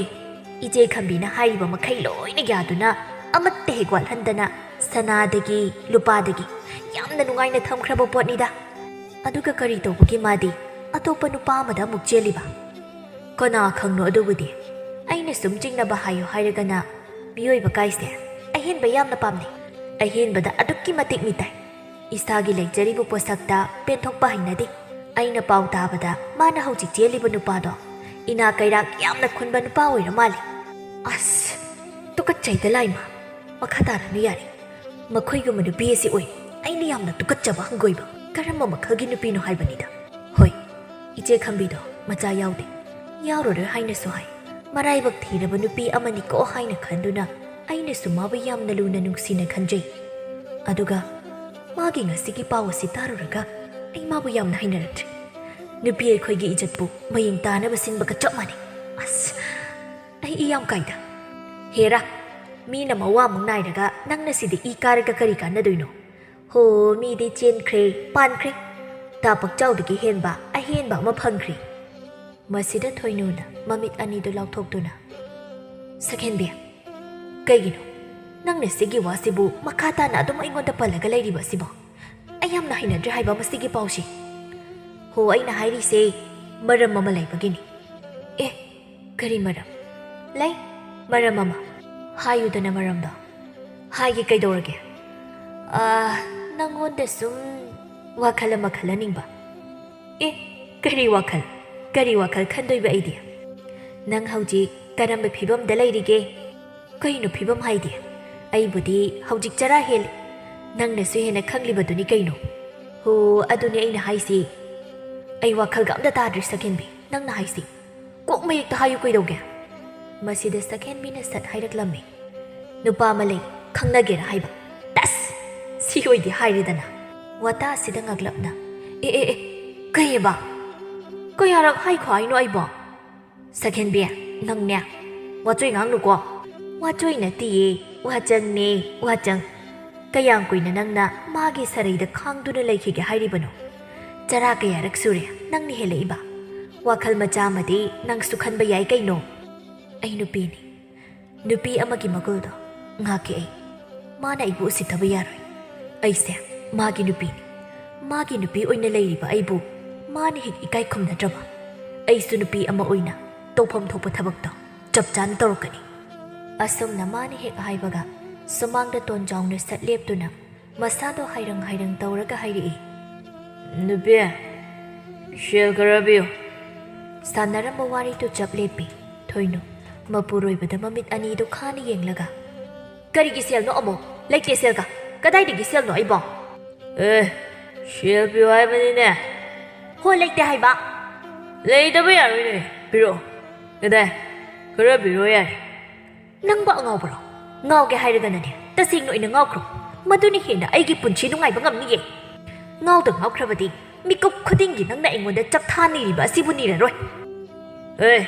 ꯏꯆꯦ ꯈꯝꯕꯤꯅ ꯍꯥꯏꯔꯤꯕ ꯃꯈꯩ ꯂꯣꯏꯅ ꯌꯥꯗꯨꯅ ꯑꯃꯠꯇ ꯍꯦꯛ ꯋꯥꯠꯍꯟꯗꯅ ꯁꯅꯥꯗꯒꯤ ꯂꯨꯄꯥꯗꯒꯤ ꯌꯥꯝꯅ ꯅꯨꯡꯉꯥꯏꯅ ꯊꯝꯈ꯭ꯔꯕ ꯄꯣꯠꯅꯤꯗ꯫ ꯑꯗꯨꯒ ꯀꯔꯤ ꯇꯧꯕꯒꯤ ꯃꯥꯗꯤ ꯑꯇꯣꯞꯄ ꯅꯨꯄꯥ ꯑꯃꯗ ꯑꯃꯨꯛ ꯆꯦꯜꯂꯤꯕ? ꯀꯅꯥ ꯈꯪꯅꯣ ꯑꯗꯨꯕꯨꯗꯤ꯫ ꯑꯩꯅ ꯁꯨꯝ ꯆꯤꯡꯅꯕ ꯍꯥꯏꯌꯣ ꯍꯥꯏꯔꯒꯅ ꯃꯤꯑꯣꯏꯕ ꯀꯥꯏꯁꯦ ꯑꯍꯦꯟꯕ ꯌꯥꯝꯅ ꯄꯥꯝꯅꯩ꯫ ꯑꯍꯦꯟꯕꯗ ꯑꯗꯨꯛꯀꯤ ꯃꯇꯤꯛ ꯃꯤꯇꯥꯏ꯫ ꯏꯁꯥꯒꯤ ꯂꯩꯖꯔꯤꯕ ꯄꯣꯠꯁꯛꯇ ꯄꯦꯟꯊꯣꯛꯄ ꯍꯩꯅꯗꯦ꯫ ꯑꯩꯅ ꯄꯥꯎ ꯇꯥꯕꯗ ꯃꯥꯅ ꯍꯧꯖꯤꯛ ꯆꯦꯜꯂꯤꯕ ꯅꯨꯄꯥꯗꯣ ꯏꯅꯥ ꯀꯩꯔꯥꯛ ꯌꯥꯝꯅ ꯈꯨꯟꯕ ꯅꯨꯄꯥ ꯑꯣꯏꯔ ꯃꯥꯜꯂꯦ꯫ ꯑꯁ, ꯇꯨꯀꯠꯆꯩꯗ ꯂꯥꯏꯃ꯫ ꯃꯈꯥ ꯇꯥꯔꯅꯨ ꯌꯥꯔꯦ꯫ ꯃꯈꯣꯏꯒꯨꯝꯕ ꯅꯨꯄꯤ ꯑꯁꯤ ꯑꯣꯏ ꯑꯩꯅ ꯌꯥꯝꯅ ꯇꯨꯀꯠꯆꯕ ꯍꯪꯒꯣꯏꯕ꯫ ꯀꯔꯝꯕ ꯃꯈꯜꯒꯤ ꯅꯨꯄꯤꯅꯣ ꯍꯥꯏꯕꯅꯤꯗ꯫ ꯍꯣꯏ, ꯏꯆꯦ ꯈꯝꯕꯤꯗꯣ ꯃꯆꯥ ꯌꯥꯎꯗꯦ꯫ ꯌꯥꯎꯔꯔꯣꯏ ꯍꯥꯏꯅꯁꯨ ꯍꯥꯏ꯫ ꯃꯔꯥꯏꯕꯛ ꯊꯤꯔꯕ ꯅꯨꯄꯤ ꯑꯃꯅꯤꯀꯣ ꯍꯥꯏꯅ ꯈꯟꯗꯨꯅ ꯑꯩꯅꯁꯨ ꯃꯥꯕꯨ ꯌꯥꯝꯅ ꯂꯨꯅ ꯅꯨꯡꯁꯤꯅ ꯈꯟꯖꯩ꯫ ꯑꯗꯨꯒ ꯃꯥꯒꯤ ꯉꯁꯤꯒꯤ ꯄꯥꯎ ꯑꯁꯤ ꯇꯥꯔꯨꯔꯒ ꯑꯩ ꯃꯥꯕꯨ ꯌꯥꯝꯅ ꯍꯩꯅꯔꯛꯇ꯭ꯔꯦ꯫ ꯅꯨꯄꯤ ꯑꯩꯈꯣꯏꯒꯤ ꯏꯖꯠꯄꯨ ꯃꯌꯦꯡ ꯇꯥꯅꯕ ꯁꯤꯟꯕꯒ ꯆꯞ ꯃꯥꯟꯅꯩ꯫ ꯑꯁ, ꯑꯩ ꯏ ꯌꯥꯝ ꯀꯥꯏꯗ꯫ ꯍꯦꯔꯥ, ꯃꯤꯅ ꯃꯋꯥꯃꯨꯛ ꯅꯥꯏꯔꯒ ꯅꯪꯅ ꯁꯤꯗ ꯏ ꯀꯥꯔꯒ ꯀꯔꯤ ꯀꯥꯟꯅꯗꯣꯏꯅꯣ? ꯍꯣ, ꯃꯤꯗꯤ ꯆꯦꯟꯈ꯭ꯔꯦ, ꯄꯥꯟꯈ꯭ꯔꯦ꯫ ꯇꯥ ꯄꯛꯆꯥꯎꯗꯒꯤ ꯍꯦꯟꯕ ꯑꯍꯦꯟꯕ ꯑꯃ ꯐꯪꯈ꯭ꯔꯦ꯫ ꯃꯁꯤꯗ ꯊꯣꯏꯅꯨꯅ ꯃꯃꯤꯠ ꯑꯅꯤꯗꯨ ꯂꯥꯎꯊꯣꯛꯇꯨꯅ, "ꯁꯛꯍꯦꯟꯕꯤ, ꯀꯩꯒꯤꯅꯣ ꯅꯪꯅ ꯁꯤꯒꯤ ꯋꯥꯁꯤꯕꯨ ꯃꯈꯥ ꯇꯥꯅ ꯑꯗꯨꯝ ꯑꯩꯉꯣꯟꯗ ꯄꯜꯂꯒ ꯂꯩꯔꯤꯕ ꯑꯁꯤꯕꯣ? ꯑꯩ ꯌꯥꯝꯅ ꯍꯩꯅꯗ꯭ꯔꯦ ꯍꯥꯏꯕ ꯃꯁꯤꯒꯤ ꯄꯥꯎꯁꯤ꯫ ꯍꯣ, ꯑꯩꯅ ꯍꯥꯏꯔꯤꯁꯦ ꯃꯔꯝ ꯑꯃ ꯂꯩꯕꯒꯤꯅꯤ꯫" "ꯑꯦ, ꯀꯔꯤ ꯃꯔꯝ?" "ꯂꯩ, ꯃꯔꯝ ꯑꯃ꯫" "ꯍꯥꯏꯌꯨꯗꯅ ꯃꯔꯝꯗꯣ꯫" "ꯍꯥꯏꯒꯦ, ꯀꯩꯗꯧꯔꯒꯦ?" "ꯑꯥ, ꯅꯪꯉꯣꯟꯗ ꯁꯨꯝ ꯋꯥꯈꯜ ꯑꯃ ꯈꯜꯍꯟꯅꯤꯡꯕ꯫" "ꯑꯦ, ꯀꯔꯤ ꯋꯥꯈꯜ? ꯀꯔꯤ ꯋꯥꯈꯜ ꯈꯟꯗꯣꯏꯕ ꯑꯩꯗꯤ? ꯅꯪ ꯍꯧꯖꯤꯛ ꯀꯔꯝꯕ ꯐꯤꯕꯝꯗ ꯂꯩꯔꯤꯒꯦ?" "ꯀꯩꯅꯣ ꯐꯤꯕꯝ ꯍꯥꯏꯗꯤ? ꯑꯩꯕꯨꯗꯤ ꯍꯧꯖꯤꯛ ꯆꯔꯥ ꯍꯦꯜꯂꯦ꯫ ꯅꯪꯅꯁꯨ ꯍꯦꯟꯅ ꯈꯪꯂꯤꯕꯗꯨꯅꯤ ꯀꯩꯅꯣ꯫" "ꯍꯣ, ꯑꯗꯨꯅꯦ ꯑꯩꯅ ꯍꯥꯏꯁꯤ꯫ ꯑꯩ ꯋꯥꯈꯜꯒ ꯑꯝꯇ ꯇꯥꯗ꯭ꯔꯦ ꯁꯛꯍꯦꯟꯕꯤ, ꯅꯪꯅ ꯍꯥꯏꯁꯤ꯫ ꯀꯣꯛ ꯃꯌꯦꯛꯇ ꯍꯥꯏꯌꯨ ꯀꯩꯗꯧꯒꯦ?" ꯃꯁꯤꯗ ꯁꯛꯍꯦꯟꯕꯤꯅ ꯁꯠ ꯍꯥꯏꯔꯛꯂꯝꯃꯤ꯫ "ꯅꯨꯄꯥ ꯑꯃ ꯂꯩ, ꯈꯪꯅꯒꯦꯔꯥ ꯍꯥꯏꯕ꯫" "ꯇꯁ! ꯁꯤ ꯑꯣꯏꯗꯤ ꯍꯥꯏꯔꯦꯗꯅ꯫" ꯋꯥꯇꯥ ꯑꯁꯤꯗ ꯉꯛꯂꯞꯅ, "ꯑꯦ, ꯑꯦ, ꯑꯦ, ꯀꯩꯑꯕ? ꯀꯌꯥꯔꯛ ꯍꯥꯏꯈꯣ ꯍꯥꯏꯅꯣ ꯑꯩꯕꯣ?" "ꯁꯛꯍꯦꯟꯕꯤ, ꯅꯪꯅꯦ, ꯋꯥꯆꯣꯏ ꯉꯥꯡꯅꯨꯀꯣ꯫" "ꯋꯥꯆꯣꯏ ꯅꯠꯇꯤꯌꯦ, ꯋꯥꯆꯪꯅꯦ, ꯋꯥꯆꯪ꯫ ꯀꯌꯥꯝ ꯀꯨꯏꯅ ꯅꯪꯅ ꯃꯥꯒꯤ ꯁꯔꯩꯗ ꯈꯥꯡꯗꯨꯅ ꯂꯩꯈꯤꯒꯦ ꯍꯥꯏꯔꯤꯕꯅꯣ? ꯆꯔꯥ ꯀꯌꯥꯔꯛ ꯁꯨꯔꯦ ꯅꯪꯅ ꯍꯦꯜꯂꯛꯏꯕ? ꯋꯥꯈꯜ ꯃꯆꯥ ꯑꯃꯗꯤ ꯅꯪꯁꯨ ꯈꯟꯕ ꯌꯥꯏ ꯀꯩꯅꯣ?" ꯑꯩ ꯅꯨꯄꯤꯅꯤ꯫ ꯅꯨꯄꯤ ꯑꯃꯒꯤ ꯃꯒꯨꯜꯗꯣ ꯉꯥꯛꯀꯦ ꯑꯩ꯫ ꯃꯥꯅ ꯑꯩꯕꯨ ꯎꯁꯤꯠꯇꯕ ꯌꯥꯔꯣꯏ꯫ ꯑꯩꯁꯦ ꯃꯥꯒꯤ ꯅꯨꯄꯤꯅꯤ꯫ ꯃꯥꯒꯤ ꯅꯨꯄꯤ ꯑꯣꯏꯅ ꯂꯩꯔꯤꯕ ꯑꯩꯕꯨ ꯃꯥꯅ ꯍꯦꯛ ꯏꯀꯥꯏ ꯈꯨꯝꯅꯗ꯭ꯔꯕ, ꯑꯩꯁꯨ ꯅꯨꯄꯤ ꯑꯃ ꯑꯣꯏꯅ ꯇꯧꯐꯝ ꯊꯣꯛꯄ ꯊꯕꯛꯇꯣ ꯆꯞ ꯆꯥꯅ ꯇꯧꯔꯛꯀꯅꯤ꯫ ꯑꯁꯨꯝꯅ ꯃꯥꯅ ꯍꯦꯛ ꯍꯥꯏꯕꯒ ꯁꯨꯃꯥꯡꯗ ꯇꯣꯟꯖꯥꯎꯅ ꯁꯠ ꯂꯦꯞꯇꯨꯅ ꯃꯁꯥꯗꯣ ꯍꯥꯏꯔꯪ ꯍꯥꯏꯔꯪ ꯇꯧꯔꯒ ꯍꯥꯏꯔꯛꯏ꯫ "ꯅꯨꯄꯤ, ꯁꯦꯜ ꯈꯔ ꯄꯤꯌꯨ꯫" ꯁꯥꯟꯅꯔꯝꯕ ꯋꯥꯔꯤꯗꯨ ꯆꯞ ꯂꯦꯞꯄꯤ꯫ ꯊꯣꯏꯅꯨ ꯃꯄꯨꯔꯣꯏꯕꯗ ꯃꯃꯤꯠ ꯑꯅꯤꯗꯨ ꯈꯥꯅ ꯌꯦꯡꯂꯒ, "ꯀꯔꯤꯒꯤ ꯁꯦꯜꯅꯣ ꯑꯃꯨꯛ? ꯂꯩꯇꯦ ꯁꯦꯜꯒ꯫ ꯀꯗꯥꯏꯗꯒꯤ ꯁꯦꯜꯅꯣ ꯑꯩꯕꯣ?" "ꯑꯦ, ꯁꯦꯜ ꯄꯤꯌꯨ ꯍꯥꯏꯕꯅꯤꯅꯦ꯫" "ꯍꯣ, ꯂꯩꯇꯦ ꯍꯥꯏꯕ꯫" "ꯂꯩꯇꯕ ꯌꯥꯔꯣꯏꯅꯦ, ꯄꯤꯔꯛꯑꯣ꯫" "ꯀꯗꯥꯏ? ꯈꯔ ꯄꯤꯔꯛꯑꯣ ꯌꯥꯔꯦ꯫" "ꯅꯪꯕꯨ ꯑꯉꯥꯎꯕꯔꯣ? ꯉꯥꯎꯒꯦ ꯍꯥꯏꯔꯒꯅꯅꯦ, ꯇꯁꯦꯡꯅ ꯑꯣꯏꯅ ꯉꯥꯎꯈ꯭ꯔꯣ꯫ ꯃꯗꯨꯅ ꯍꯦꯟꯅ ꯑꯩꯒꯤ ꯄꯨꯟꯁꯤ ꯅꯨꯡꯉꯥꯏꯕ ꯉꯝꯅꯤꯌꯦ꯫ ꯉꯥꯎꯗ ꯉꯥꯎꯈ꯭ꯔꯕꯗꯤ ꯃꯤꯀꯨꯞ ꯈꯨꯗꯤꯡꯒꯤ ꯅꯪꯅ ꯑꯩꯉꯣꯟꯗ ꯆꯞꯊꯥ ꯅꯤꯔꯤꯕ ꯑꯁꯤꯕꯨ ꯅꯤꯔꯔꯣꯏ꯫" "ꯑꯦ,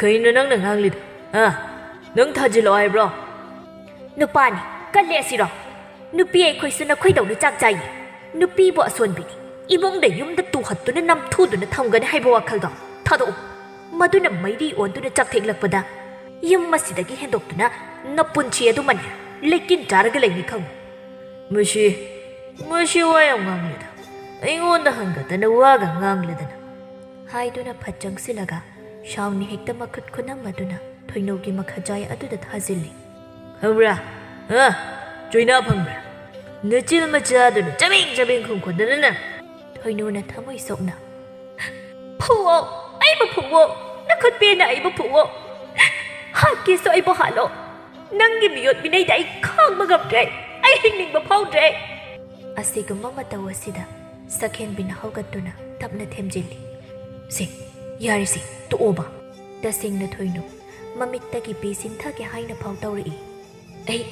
ꯀꯩꯅꯣ ꯅꯪꯅ ꯉꯥꯡꯂꯤꯗꯣ? ꯑ? ꯅꯪ ꯊꯥꯖꯤꯜꯂꯛꯑꯣ ꯍꯥꯏꯕ꯭ꯔꯣ?" "ꯅꯨꯄꯥꯅꯤ, ꯀꯜꯂꯦ ꯑꯁꯤꯔꯣ? ꯅꯨꯄꯤ ꯑꯩꯈꯣꯏꯁꯨ ꯅꯈꯣꯏꯗꯧꯅ ꯆꯥꯛ ꯆꯥꯏꯌꯦ꯫ ꯅꯨꯄꯤꯕꯨ ꯑꯁꯣꯟꯕꯤꯅꯤ꯫ ꯏꯃꯨꯡꯗ ꯌꯨꯝꯗ ꯇꯨꯍꯠꯇꯨꯅ ꯅꯝꯊꯨꯗꯨꯅ ꯊꯝꯒꯅꯤ ꯍꯥꯏꯕ ꯋꯥꯈꯜꯗꯣ ꯊꯥꯗꯣꯛꯎ꯫ ꯃꯗꯨꯅ ꯃꯩꯔꯤ ꯑꯣꯟꯗꯨꯅ ꯆꯥꯛꯊꯦꯛꯂꯛꯄꯗ ꯌꯨꯝ ꯑꯁꯤꯗꯒꯤ ꯍꯦꯟꯗꯣꯛꯇꯨꯅ ꯅꯄꯨꯟꯁꯤ ꯑꯗꯨꯃꯅꯦ ꯂꯩꯀꯤꯟ ꯆꯥꯔꯒ ꯂꯩꯅꯤ ꯈꯪꯉꯨ꯫" "ꯃꯁꯤ, ꯃꯁꯤ ꯋꯥ ꯌꯥꯝ ꯉꯥꯡꯂꯦꯗ꯫ ꯑꯩꯉꯣꯟꯗ ꯍꯪꯒꯗꯅ ꯋꯥꯒ ꯉꯥꯡꯂꯗꯅ꯫" ꯍꯥꯏꯗꯨꯅ ꯐꯠ ꯆꯪꯁꯤꯜꯂꯒ ꯁꯥꯎꯅ ꯍꯦꯛꯇ ꯃꯈꯨꯠ ꯈꯨꯅꯝ ꯑꯗꯨꯅ ꯊꯣꯏꯅꯧꯒꯤ ꯃꯈꯖꯥꯏ ꯑꯗꯨꯗ ꯊꯥꯖꯤꯜꯂꯤ꯫ "ꯈꯪꯕ꯭ꯔꯥ? ꯍꯥ? ꯆꯣꯏꯅꯥ ꯐꯪꯕ꯭ꯔꯥ? ꯅꯆꯤꯜ ꯃꯆꯥꯗꯨꯅ ꯆꯕꯦꯡ ꯆꯕꯦꯡ ꯈꯨꯝꯈꯣꯟꯗꯅ ꯅꯪ꯫" ꯊꯣꯏꯅꯨꯅ ꯊꯃꯣꯏ ꯁꯣꯛꯅ, "ꯐꯨꯑꯣ, ꯑꯩꯕꯨ ꯐꯨꯑꯣ, ꯅꯈꯨꯠ ꯄꯦꯟꯅ ꯑꯩꯕꯨ ꯐꯨꯑꯣ꯫ ꯍꯥꯠꯀꯦꯁꯨ ꯑꯩꯕꯨ ꯍꯥꯠꯂꯣ꯫ ꯅꯪꯒꯤ ꯃꯤꯑꯣꯠ ꯃꯤꯅꯩꯗ ꯑꯩ ꯈꯥꯡꯕ ꯉꯝꯗ꯭ꯔꯦ꯫ ꯑꯩ ꯍꯤꯡꯅꯤꯡꯕ ꯐꯥꯎꯗ꯭ꯔꯦ꯫" ꯑꯁꯤꯒꯨꯝꯕ ꯃꯇꯧ ꯑꯁꯤꯗ ꯁꯛꯍꯦꯟꯕꯤꯅ ꯍꯧꯒꯠꯇꯨꯅ ꯇꯞꯅ ꯊꯦꯝꯖꯤꯜꯂꯤ꯫ "ꯁꯦ, ꯌꯥꯔꯦꯁꯦ, ꯇꯣꯛꯑꯣꯕ꯫" ꯇꯁꯦꯡꯅ ꯊꯣꯏꯅꯨ ꯃꯃꯤꯠꯇꯒꯤ ꯄꯤ ꯆꯤꯟꯊꯒꯦ ꯍꯥꯏꯅ ꯐꯥꯎ ꯇꯧꯔꯛꯏ꯫ "ꯑꯩ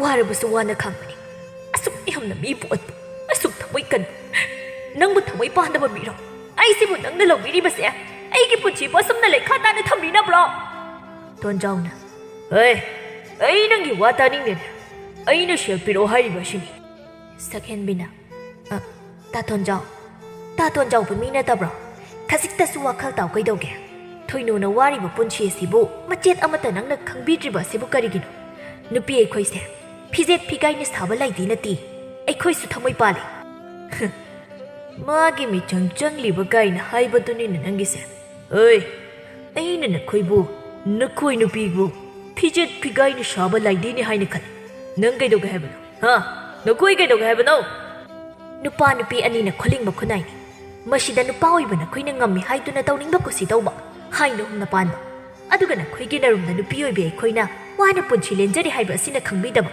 ꯋꯥꯔꯕꯁꯨ ꯋꯥꯅ ꯈꯥꯡꯕꯅꯤ꯫ ꯑꯁꯨꯛ ꯌꯥꯝꯅ ꯃꯤꯕꯨ ꯑꯣꯠꯄ, ꯑꯁꯨꯛ ꯊꯃꯣꯏ ꯀꯟꯕ, ꯅꯪꯕꯨ ꯊꯃꯣꯏ ꯄꯥꯟꯗꯕ ꯃꯤꯔꯣ? ꯑꯩꯁꯤꯕꯨ ꯅꯪꯅ ꯂꯧꯕꯤꯔꯤꯕꯁꯦ ꯑꯩꯒꯤ ꯄꯨꯟꯁꯤꯕꯨ ꯑꯁꯨꯝꯅ ꯂꯩꯈꯥ ꯇꯥꯅ ꯊꯝꯕꯤꯅꯕ꯭ꯔꯣ?" ꯇꯣꯟꯖꯥꯎꯅ, "ꯍꯩ, ꯑꯩ ꯅꯪꯒꯤ ꯋꯥ ꯇꯥꯅꯤꯡꯗꯦꯅꯦ꯫ ꯑꯩꯅ ꯁꯦꯜ ꯄꯤꯔꯛꯑꯣ ꯍꯥꯏꯔꯤꯕ ꯑꯁꯤꯅꯤ꯫" ꯁꯛꯍꯦꯟꯕꯤꯅ, "ꯑ, ꯇꯥ ꯇꯣꯟꯖꯥꯎ, ꯇꯥ ꯇꯣꯟꯖꯥꯎꯕꯨ ꯃꯤ ꯅꯠꯇꯕ꯭ꯔꯣ? ꯈꯖꯤꯛꯇꯁꯨ ꯋꯥꯈꯜ ꯇꯥꯎ ꯀꯩꯗꯧꯒꯦ?" ꯊꯣꯏꯅꯨꯅ ꯋꯥꯔꯤꯕ ꯄꯨꯟꯁꯤ ꯑꯁꯤꯕꯨ ꯃꯆꯦꯠ ꯑꯃꯠꯇ ꯅꯪꯅ ꯈꯪꯕꯤꯗ꯭ꯔꯤꯕ ꯑꯁꯤꯕꯨ ꯀꯔꯤꯒꯤꯅꯣ? ꯅꯨꯄꯤ ꯑꯩꯈꯣꯏꯁꯦ ꯐꯤꯖꯦꯠ ꯐꯤꯒꯥꯏꯅ ꯁꯥꯕ ꯂꯩꯗꯤ ꯅꯠꯇꯦ꯫ ꯑꯩꯈꯣꯏꯁꯨ ꯊꯃꯣꯏ ꯄꯥꯜꯂꯤ꯫ ꯃꯥꯒꯤ ꯃꯤꯆꯪ ꯆꯪꯂꯤꯕ ꯀꯥꯏꯅ ꯍꯥꯏꯕꯗꯨꯅꯤꯅ ꯅꯪꯒꯤꯁꯦ꯫ ꯑꯣꯏ, ꯑꯩꯅ ꯅꯈꯣꯏꯕꯨ, ꯅꯈꯣꯏ ꯅꯨꯄꯤꯕꯨ ꯐꯤꯖꯦꯠ ꯐꯤꯒꯥꯏꯅ ꯁꯥꯕ ꯂꯩꯗꯤꯅꯤ ꯍꯥꯏꯅ ꯈꯜꯂꯤ꯫ ꯅꯪ ꯀꯩꯗꯧꯒꯦ ꯍꯥꯏꯕꯅꯣ? ꯍꯥ? ꯅꯈꯣꯏ ꯀꯩꯗꯧꯒꯦ ꯍꯥꯏꯕꯅꯣ? ꯅꯨꯄꯥ ꯅꯨꯄꯤ ꯑꯅꯤꯅ ꯈꯨꯂꯤꯡꯕ ꯈꯨꯅꯥꯏꯅꯤ꯫ ꯃꯁꯤꯗ ꯅꯨꯄꯥ ꯑꯣꯏꯕ ꯅꯈꯣꯏꯅ ꯉꯝꯃꯤ ꯍꯥꯏꯗꯨꯅ ꯇꯧꯅꯤꯡꯕ ꯀꯨꯁꯤ ꯇꯧꯕ ꯍꯥꯏꯅ ꯍꯨꯝꯅ ꯄꯥꯟꯕ꯫ ꯑꯗꯨꯒ ꯅꯈꯣꯏꯒꯤ ꯅꯔꯨꯝꯗ ꯅꯨꯄꯤ ꯑꯣꯏꯕꯤ ꯑꯩꯈꯣꯏꯅ ꯋꯥꯅ ꯄꯨꯟꯁꯤ ꯂꯦꯟꯖꯔꯤ ꯍꯥꯏꯕ ꯑꯁꯤꯅ ꯈꯪꯕꯤꯗꯕ꯫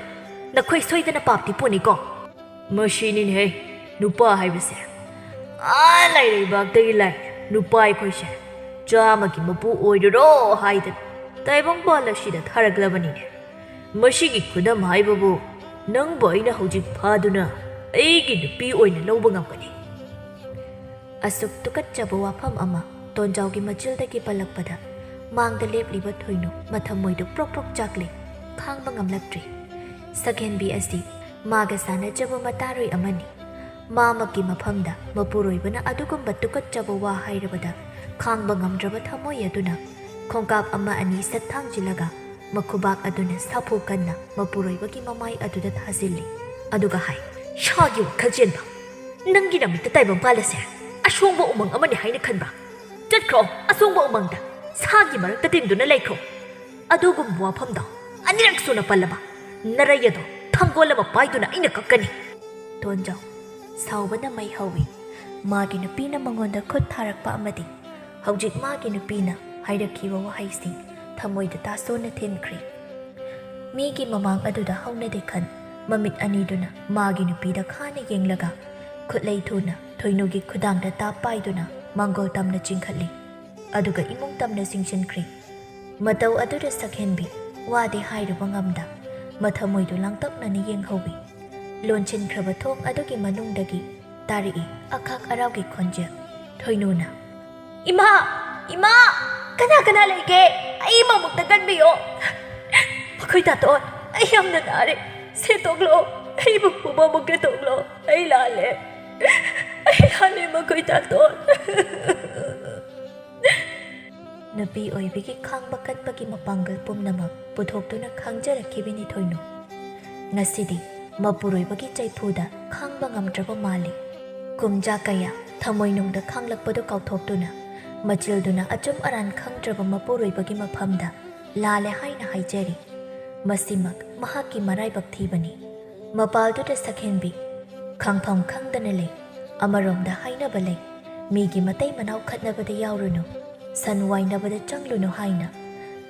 ꯅꯈꯣꯏ ꯁꯣꯏꯗꯅ ꯄꯥꯞꯇꯤ ꯄꯨꯅꯤꯀꯣ꯫ ꯃꯁꯤꯅꯤꯅꯦꯍꯦ, ꯅꯨꯄꯥ ꯍꯥꯏꯕꯁꯦ꯫ ꯑꯥ ꯂꯩꯔꯩꯕꯥꯛꯇꯒꯤ ꯂꯥꯏ ꯅꯨꯄꯥ ꯑꯩꯈꯣꯏꯁꯦ ꯆꯥꯝꯃꯒꯤ ꯃꯄꯨ ꯑꯣꯏꯔꯨꯔꯣ ꯍꯥꯏꯗꯅ ꯇꯥꯏꯕꯪꯄꯥꯜ ꯑꯁꯤꯗ ꯊꯥꯔꯛꯂꯕꯅꯤꯅꯦ꯫ ꯃꯁꯤꯒꯤ ꯈꯨꯗꯝ ꯍꯥꯏꯕꯕꯨ ꯅꯪꯕꯨ ꯑꯩꯅ ꯍꯧꯖꯤꯛ ꯐꯥꯗꯨꯅ ꯑꯩꯒꯤ ꯅꯨꯄꯤ ꯑꯣꯏꯅ ꯂꯧꯕ ꯉꯝꯒꯅꯤ꯫ ꯑꯁꯨꯛ ꯇꯨꯀꯠꯆꯕ ꯋꯥꯐꯝ ꯑꯃ ꯇꯣꯟꯖꯥꯎꯒꯤ ꯃꯆꯤꯜꯗꯒꯤ ꯄꯜꯂꯛꯄꯗ ꯃꯥꯡꯗ ꯂꯦꯞꯂꯤꯕ ꯊꯣꯏꯅꯨ ꯃꯊꯃꯣꯏꯗꯨ ꯄ꯭ꯔꯣꯛ ꯄ꯭ꯔꯣꯛ ꯆꯥꯛꯂꯦ꯫ ꯈꯥꯡꯕ ꯉꯝꯂꯛꯇ꯭ꯔꯦ꯫ ꯁꯛꯍꯦꯟꯕꯤ ꯑꯁꯤ ꯃꯥꯒ ꯁꯥꯟꯅꯖꯕ ꯃꯇꯥꯔꯣꯏ ꯑꯃꯅꯤ꯫ ꯃꯥꯃꯛꯀꯤ ꯃꯐꯝꯗ ꯃꯄꯨꯔꯣꯏꯕꯅ ꯑꯗꯨꯒꯨꯝꯕ ꯇꯨꯀꯠꯆꯕ ꯋꯥ ꯍꯥꯏꯔꯕꯗ ꯈꯥꯡꯕ ꯉꯝꯗ꯭ꯔꯕ ꯊꯃꯣꯏ ꯑꯗꯨꯅ ꯈꯣꯡꯀꯥꯞ ꯑꯃ ꯑꯅꯤ ꯁꯠ ꯊꯥꯡꯖꯤꯜꯂꯒ ꯃꯈꯨꯕꯥꯛ ꯑꯗꯨꯅ ꯁꯥꯐꯨ ꯀꯟꯅ ꯃꯄꯨꯔꯣꯏꯕꯒꯤ ꯃꯃꯥꯏ ꯑꯗꯨꯗ ꯊꯥꯖꯤꯜꯂꯤ꯫ ꯑꯗꯨꯒ ꯍꯥꯏ, "ꯁꯥꯒꯤ ꯋꯥꯈꯜ ꯆꯦꯟꯕ! ꯅꯪꯒꯤ ꯅꯃꯤꯠꯇ ꯇꯥꯏꯕꯪꯄꯥꯜ ꯑꯁꯦ ꯑꯁꯣꯡꯕ ꯎꯃꯪ ꯑꯃꯅꯤ ꯍꯥꯏꯅ ꯈꯟꯕ꯭ꯔꯥ? ꯆꯠꯈ꯭ꯔꯣ ꯑꯁꯣꯡꯕ ꯎꯃꯪꯗ, ꯁꯥꯒꯤ ꯃꯔꯛꯇ ꯇꯤꯟꯗꯨꯅ ꯂꯩꯈ꯭ꯔꯣ꯫ ꯑꯗꯨꯒꯨꯝꯕ ꯋꯥꯐꯝꯗꯣ ꯑꯅꯤꯔꯛ ꯁꯨꯅ ꯄꯜꯂꯕ, ꯅꯔꯩ ꯑꯗꯣ ꯊꯥꯡꯒꯣꯜ ꯑꯃ ꯄꯥꯏꯗꯨꯅ ꯑꯩꯅ ꯀꯛꯀꯅꯤ!" ꯇꯣꯟꯖꯥꯎ ꯁꯥꯎꯕꯅ ꯃꯩ ꯍꯧꯏ꯫ ꯃꯥꯒꯤ ꯅꯨꯄꯤꯅ ꯃꯉꯣꯟꯗ ꯈꯨꯠ ꯊꯥꯔꯛꯄ ꯑꯃꯗꯤ ꯍꯧꯖꯤꯛ ꯃꯥꯒꯤ ꯅꯨꯄꯤꯅ ꯍꯥꯏꯔꯛꯈꯤꯕ ꯋꯥꯍꯩꯁꯤꯡ ꯊꯃꯣꯏꯗ ꯇꯥꯁꯣꯟꯅ ꯊꯤꯟꯈ꯭ꯔꯦ꯫ ꯃꯤꯒꯤ ꯃꯃꯥꯡ ꯑꯗꯨꯗ ꯍꯧꯅꯗꯦ ꯈꯟ ꯃꯃꯤꯠ ꯑꯅꯤꯗꯨꯅ ꯃꯥꯒꯤ ꯅꯨꯄꯤꯗ ꯈꯥꯅ ꯌꯦꯡꯂꯒ ꯈꯨꯠꯂꯩ ꯊꯨꯅ ꯊꯣꯏꯅꯨꯒꯤ ꯈꯨꯗꯥꯡꯗ ꯇꯥꯞ ꯄꯥꯏꯗꯨꯅ ꯃꯥꯡꯒꯣꯜ ꯇꯝꯅ ꯆꯤꯡꯈꯠꯂꯤ꯫ ꯑꯗꯨꯒ ꯏꯃꯨꯡ ꯇꯝꯅ ꯆꯤꯡꯁꯤꯟꯈ꯭ꯔꯦ꯫ ꯃꯇꯧ ꯑꯗꯨꯗ ꯁꯛꯍꯦꯟꯕꯤ ꯋꯥꯗꯤ ꯍꯥꯏꯔꯨꯕ ꯉꯝꯗ ꯃꯊꯃꯣꯏꯗꯨ ꯂꯥꯡꯇꯛꯅꯅ ꯌꯦꯡꯍꯧꯏ꯫ ꯂꯣꯟꯁꯤꯟꯈ꯭ꯔꯕ ꯊꯣꯡ ꯑꯗꯨꯒꯤ ꯃꯅꯨꯡꯗꯒꯤ ꯇꯥꯔꯛꯏ ꯑꯈꯥꯛ ꯑꯔꯥꯎꯒꯤ ꯈꯣꯟꯖꯦꯜ꯫ ꯊꯣꯏꯅꯨꯅ, "ꯏꯃꯥ! ꯏꯃꯥ! ꯀꯅꯥ ꯀꯅꯥ ꯂꯩꯒꯦ? ꯑꯩ ꯏꯃꯥꯃꯨꯛꯇ ꯀꯟꯕꯤꯌꯣ꯫ ꯃꯈꯣꯏ ꯇꯥꯇꯣꯟ, ꯑꯩ ꯌꯥꯝꯅ ꯅꯥꯔꯦ꯫ ꯁꯦ ꯇꯣꯛꯂꯣ꯫ ꯑꯩꯕꯨ ꯄꯨꯕ ꯑꯃꯨꯛꯇ ꯇꯣꯛꯂꯣ꯫ ꯑꯩ ꯂꯥꯜꯂꯦ꯫ ꯑꯩ ꯂꯥꯜꯂꯦ, ꯃꯈꯣꯏ ꯇꯥꯇꯣꯟ꯫" ꯅꯨꯄꯤ ꯑꯣꯏꯕꯒꯤ ꯈꯥꯡꯕ ꯀꯟꯕꯒꯤ ꯃꯄꯥꯡꯒꯜ ꯄꯨꯝꯅꯃꯛ ꯄꯨꯊꯣꯛꯇꯨꯅ ꯈꯥꯡꯖꯔꯛꯈꯤꯕꯅꯤ ꯊꯣꯏꯅꯨ꯫ ꯉꯁꯤꯗꯤ ꯃꯄꯨꯔꯣꯏꯕꯒꯤ ꯆꯩꯐꯨꯗ ꯈꯥꯡꯕ ꯉꯝꯗ꯭ꯔꯕ ꯃꯥꯜꯂꯤ꯫ ꯀꯨꯝꯖꯥ ꯀꯌꯥ ꯊꯃꯣꯏꯅꯨꯡꯗ ꯈꯥꯡꯂꯛꯄꯗꯨ ꯀꯥꯎꯊꯣꯛꯇꯨꯅ, ꯃꯆꯤꯜꯗꯨꯅ ꯑꯆꯨꯝ ꯑꯔꯥꯟ ꯈꯪꯗ꯭ꯔꯕ ꯃꯄꯨꯔꯣꯏꯕꯒꯤ ꯃꯐꯝꯗ ꯂꯥꯜꯂꯦ ꯍꯥꯏꯅ ꯍꯥꯏꯖꯔꯤ꯫ ꯃꯁꯤꯃꯛ ꯃꯍꯥꯛꯀꯤ ꯃꯔꯥꯏꯕꯛ ꯊꯤꯕꯅꯤ꯫ ꯃꯄꯥꯜꯗꯨꯗ ꯁꯛꯍꯦꯟꯕꯤ ꯈꯪꯐꯝ ꯈꯪꯗꯅ ꯂꯩ꯫ ꯑꯃꯔꯣꯝꯗ ꯍꯥꯏꯅꯕ ꯂꯩ, "ꯃꯤꯒꯤ ꯃꯇꯩ ꯃꯅꯥꯎ ꯈꯠꯅꯕꯗ ꯌꯥꯎꯔꯨꯅꯨ, ꯁꯟ ꯋꯥꯏꯅꯕꯗ ꯆꯪꯂꯨꯅꯨ" ꯍꯥꯏꯅ꯫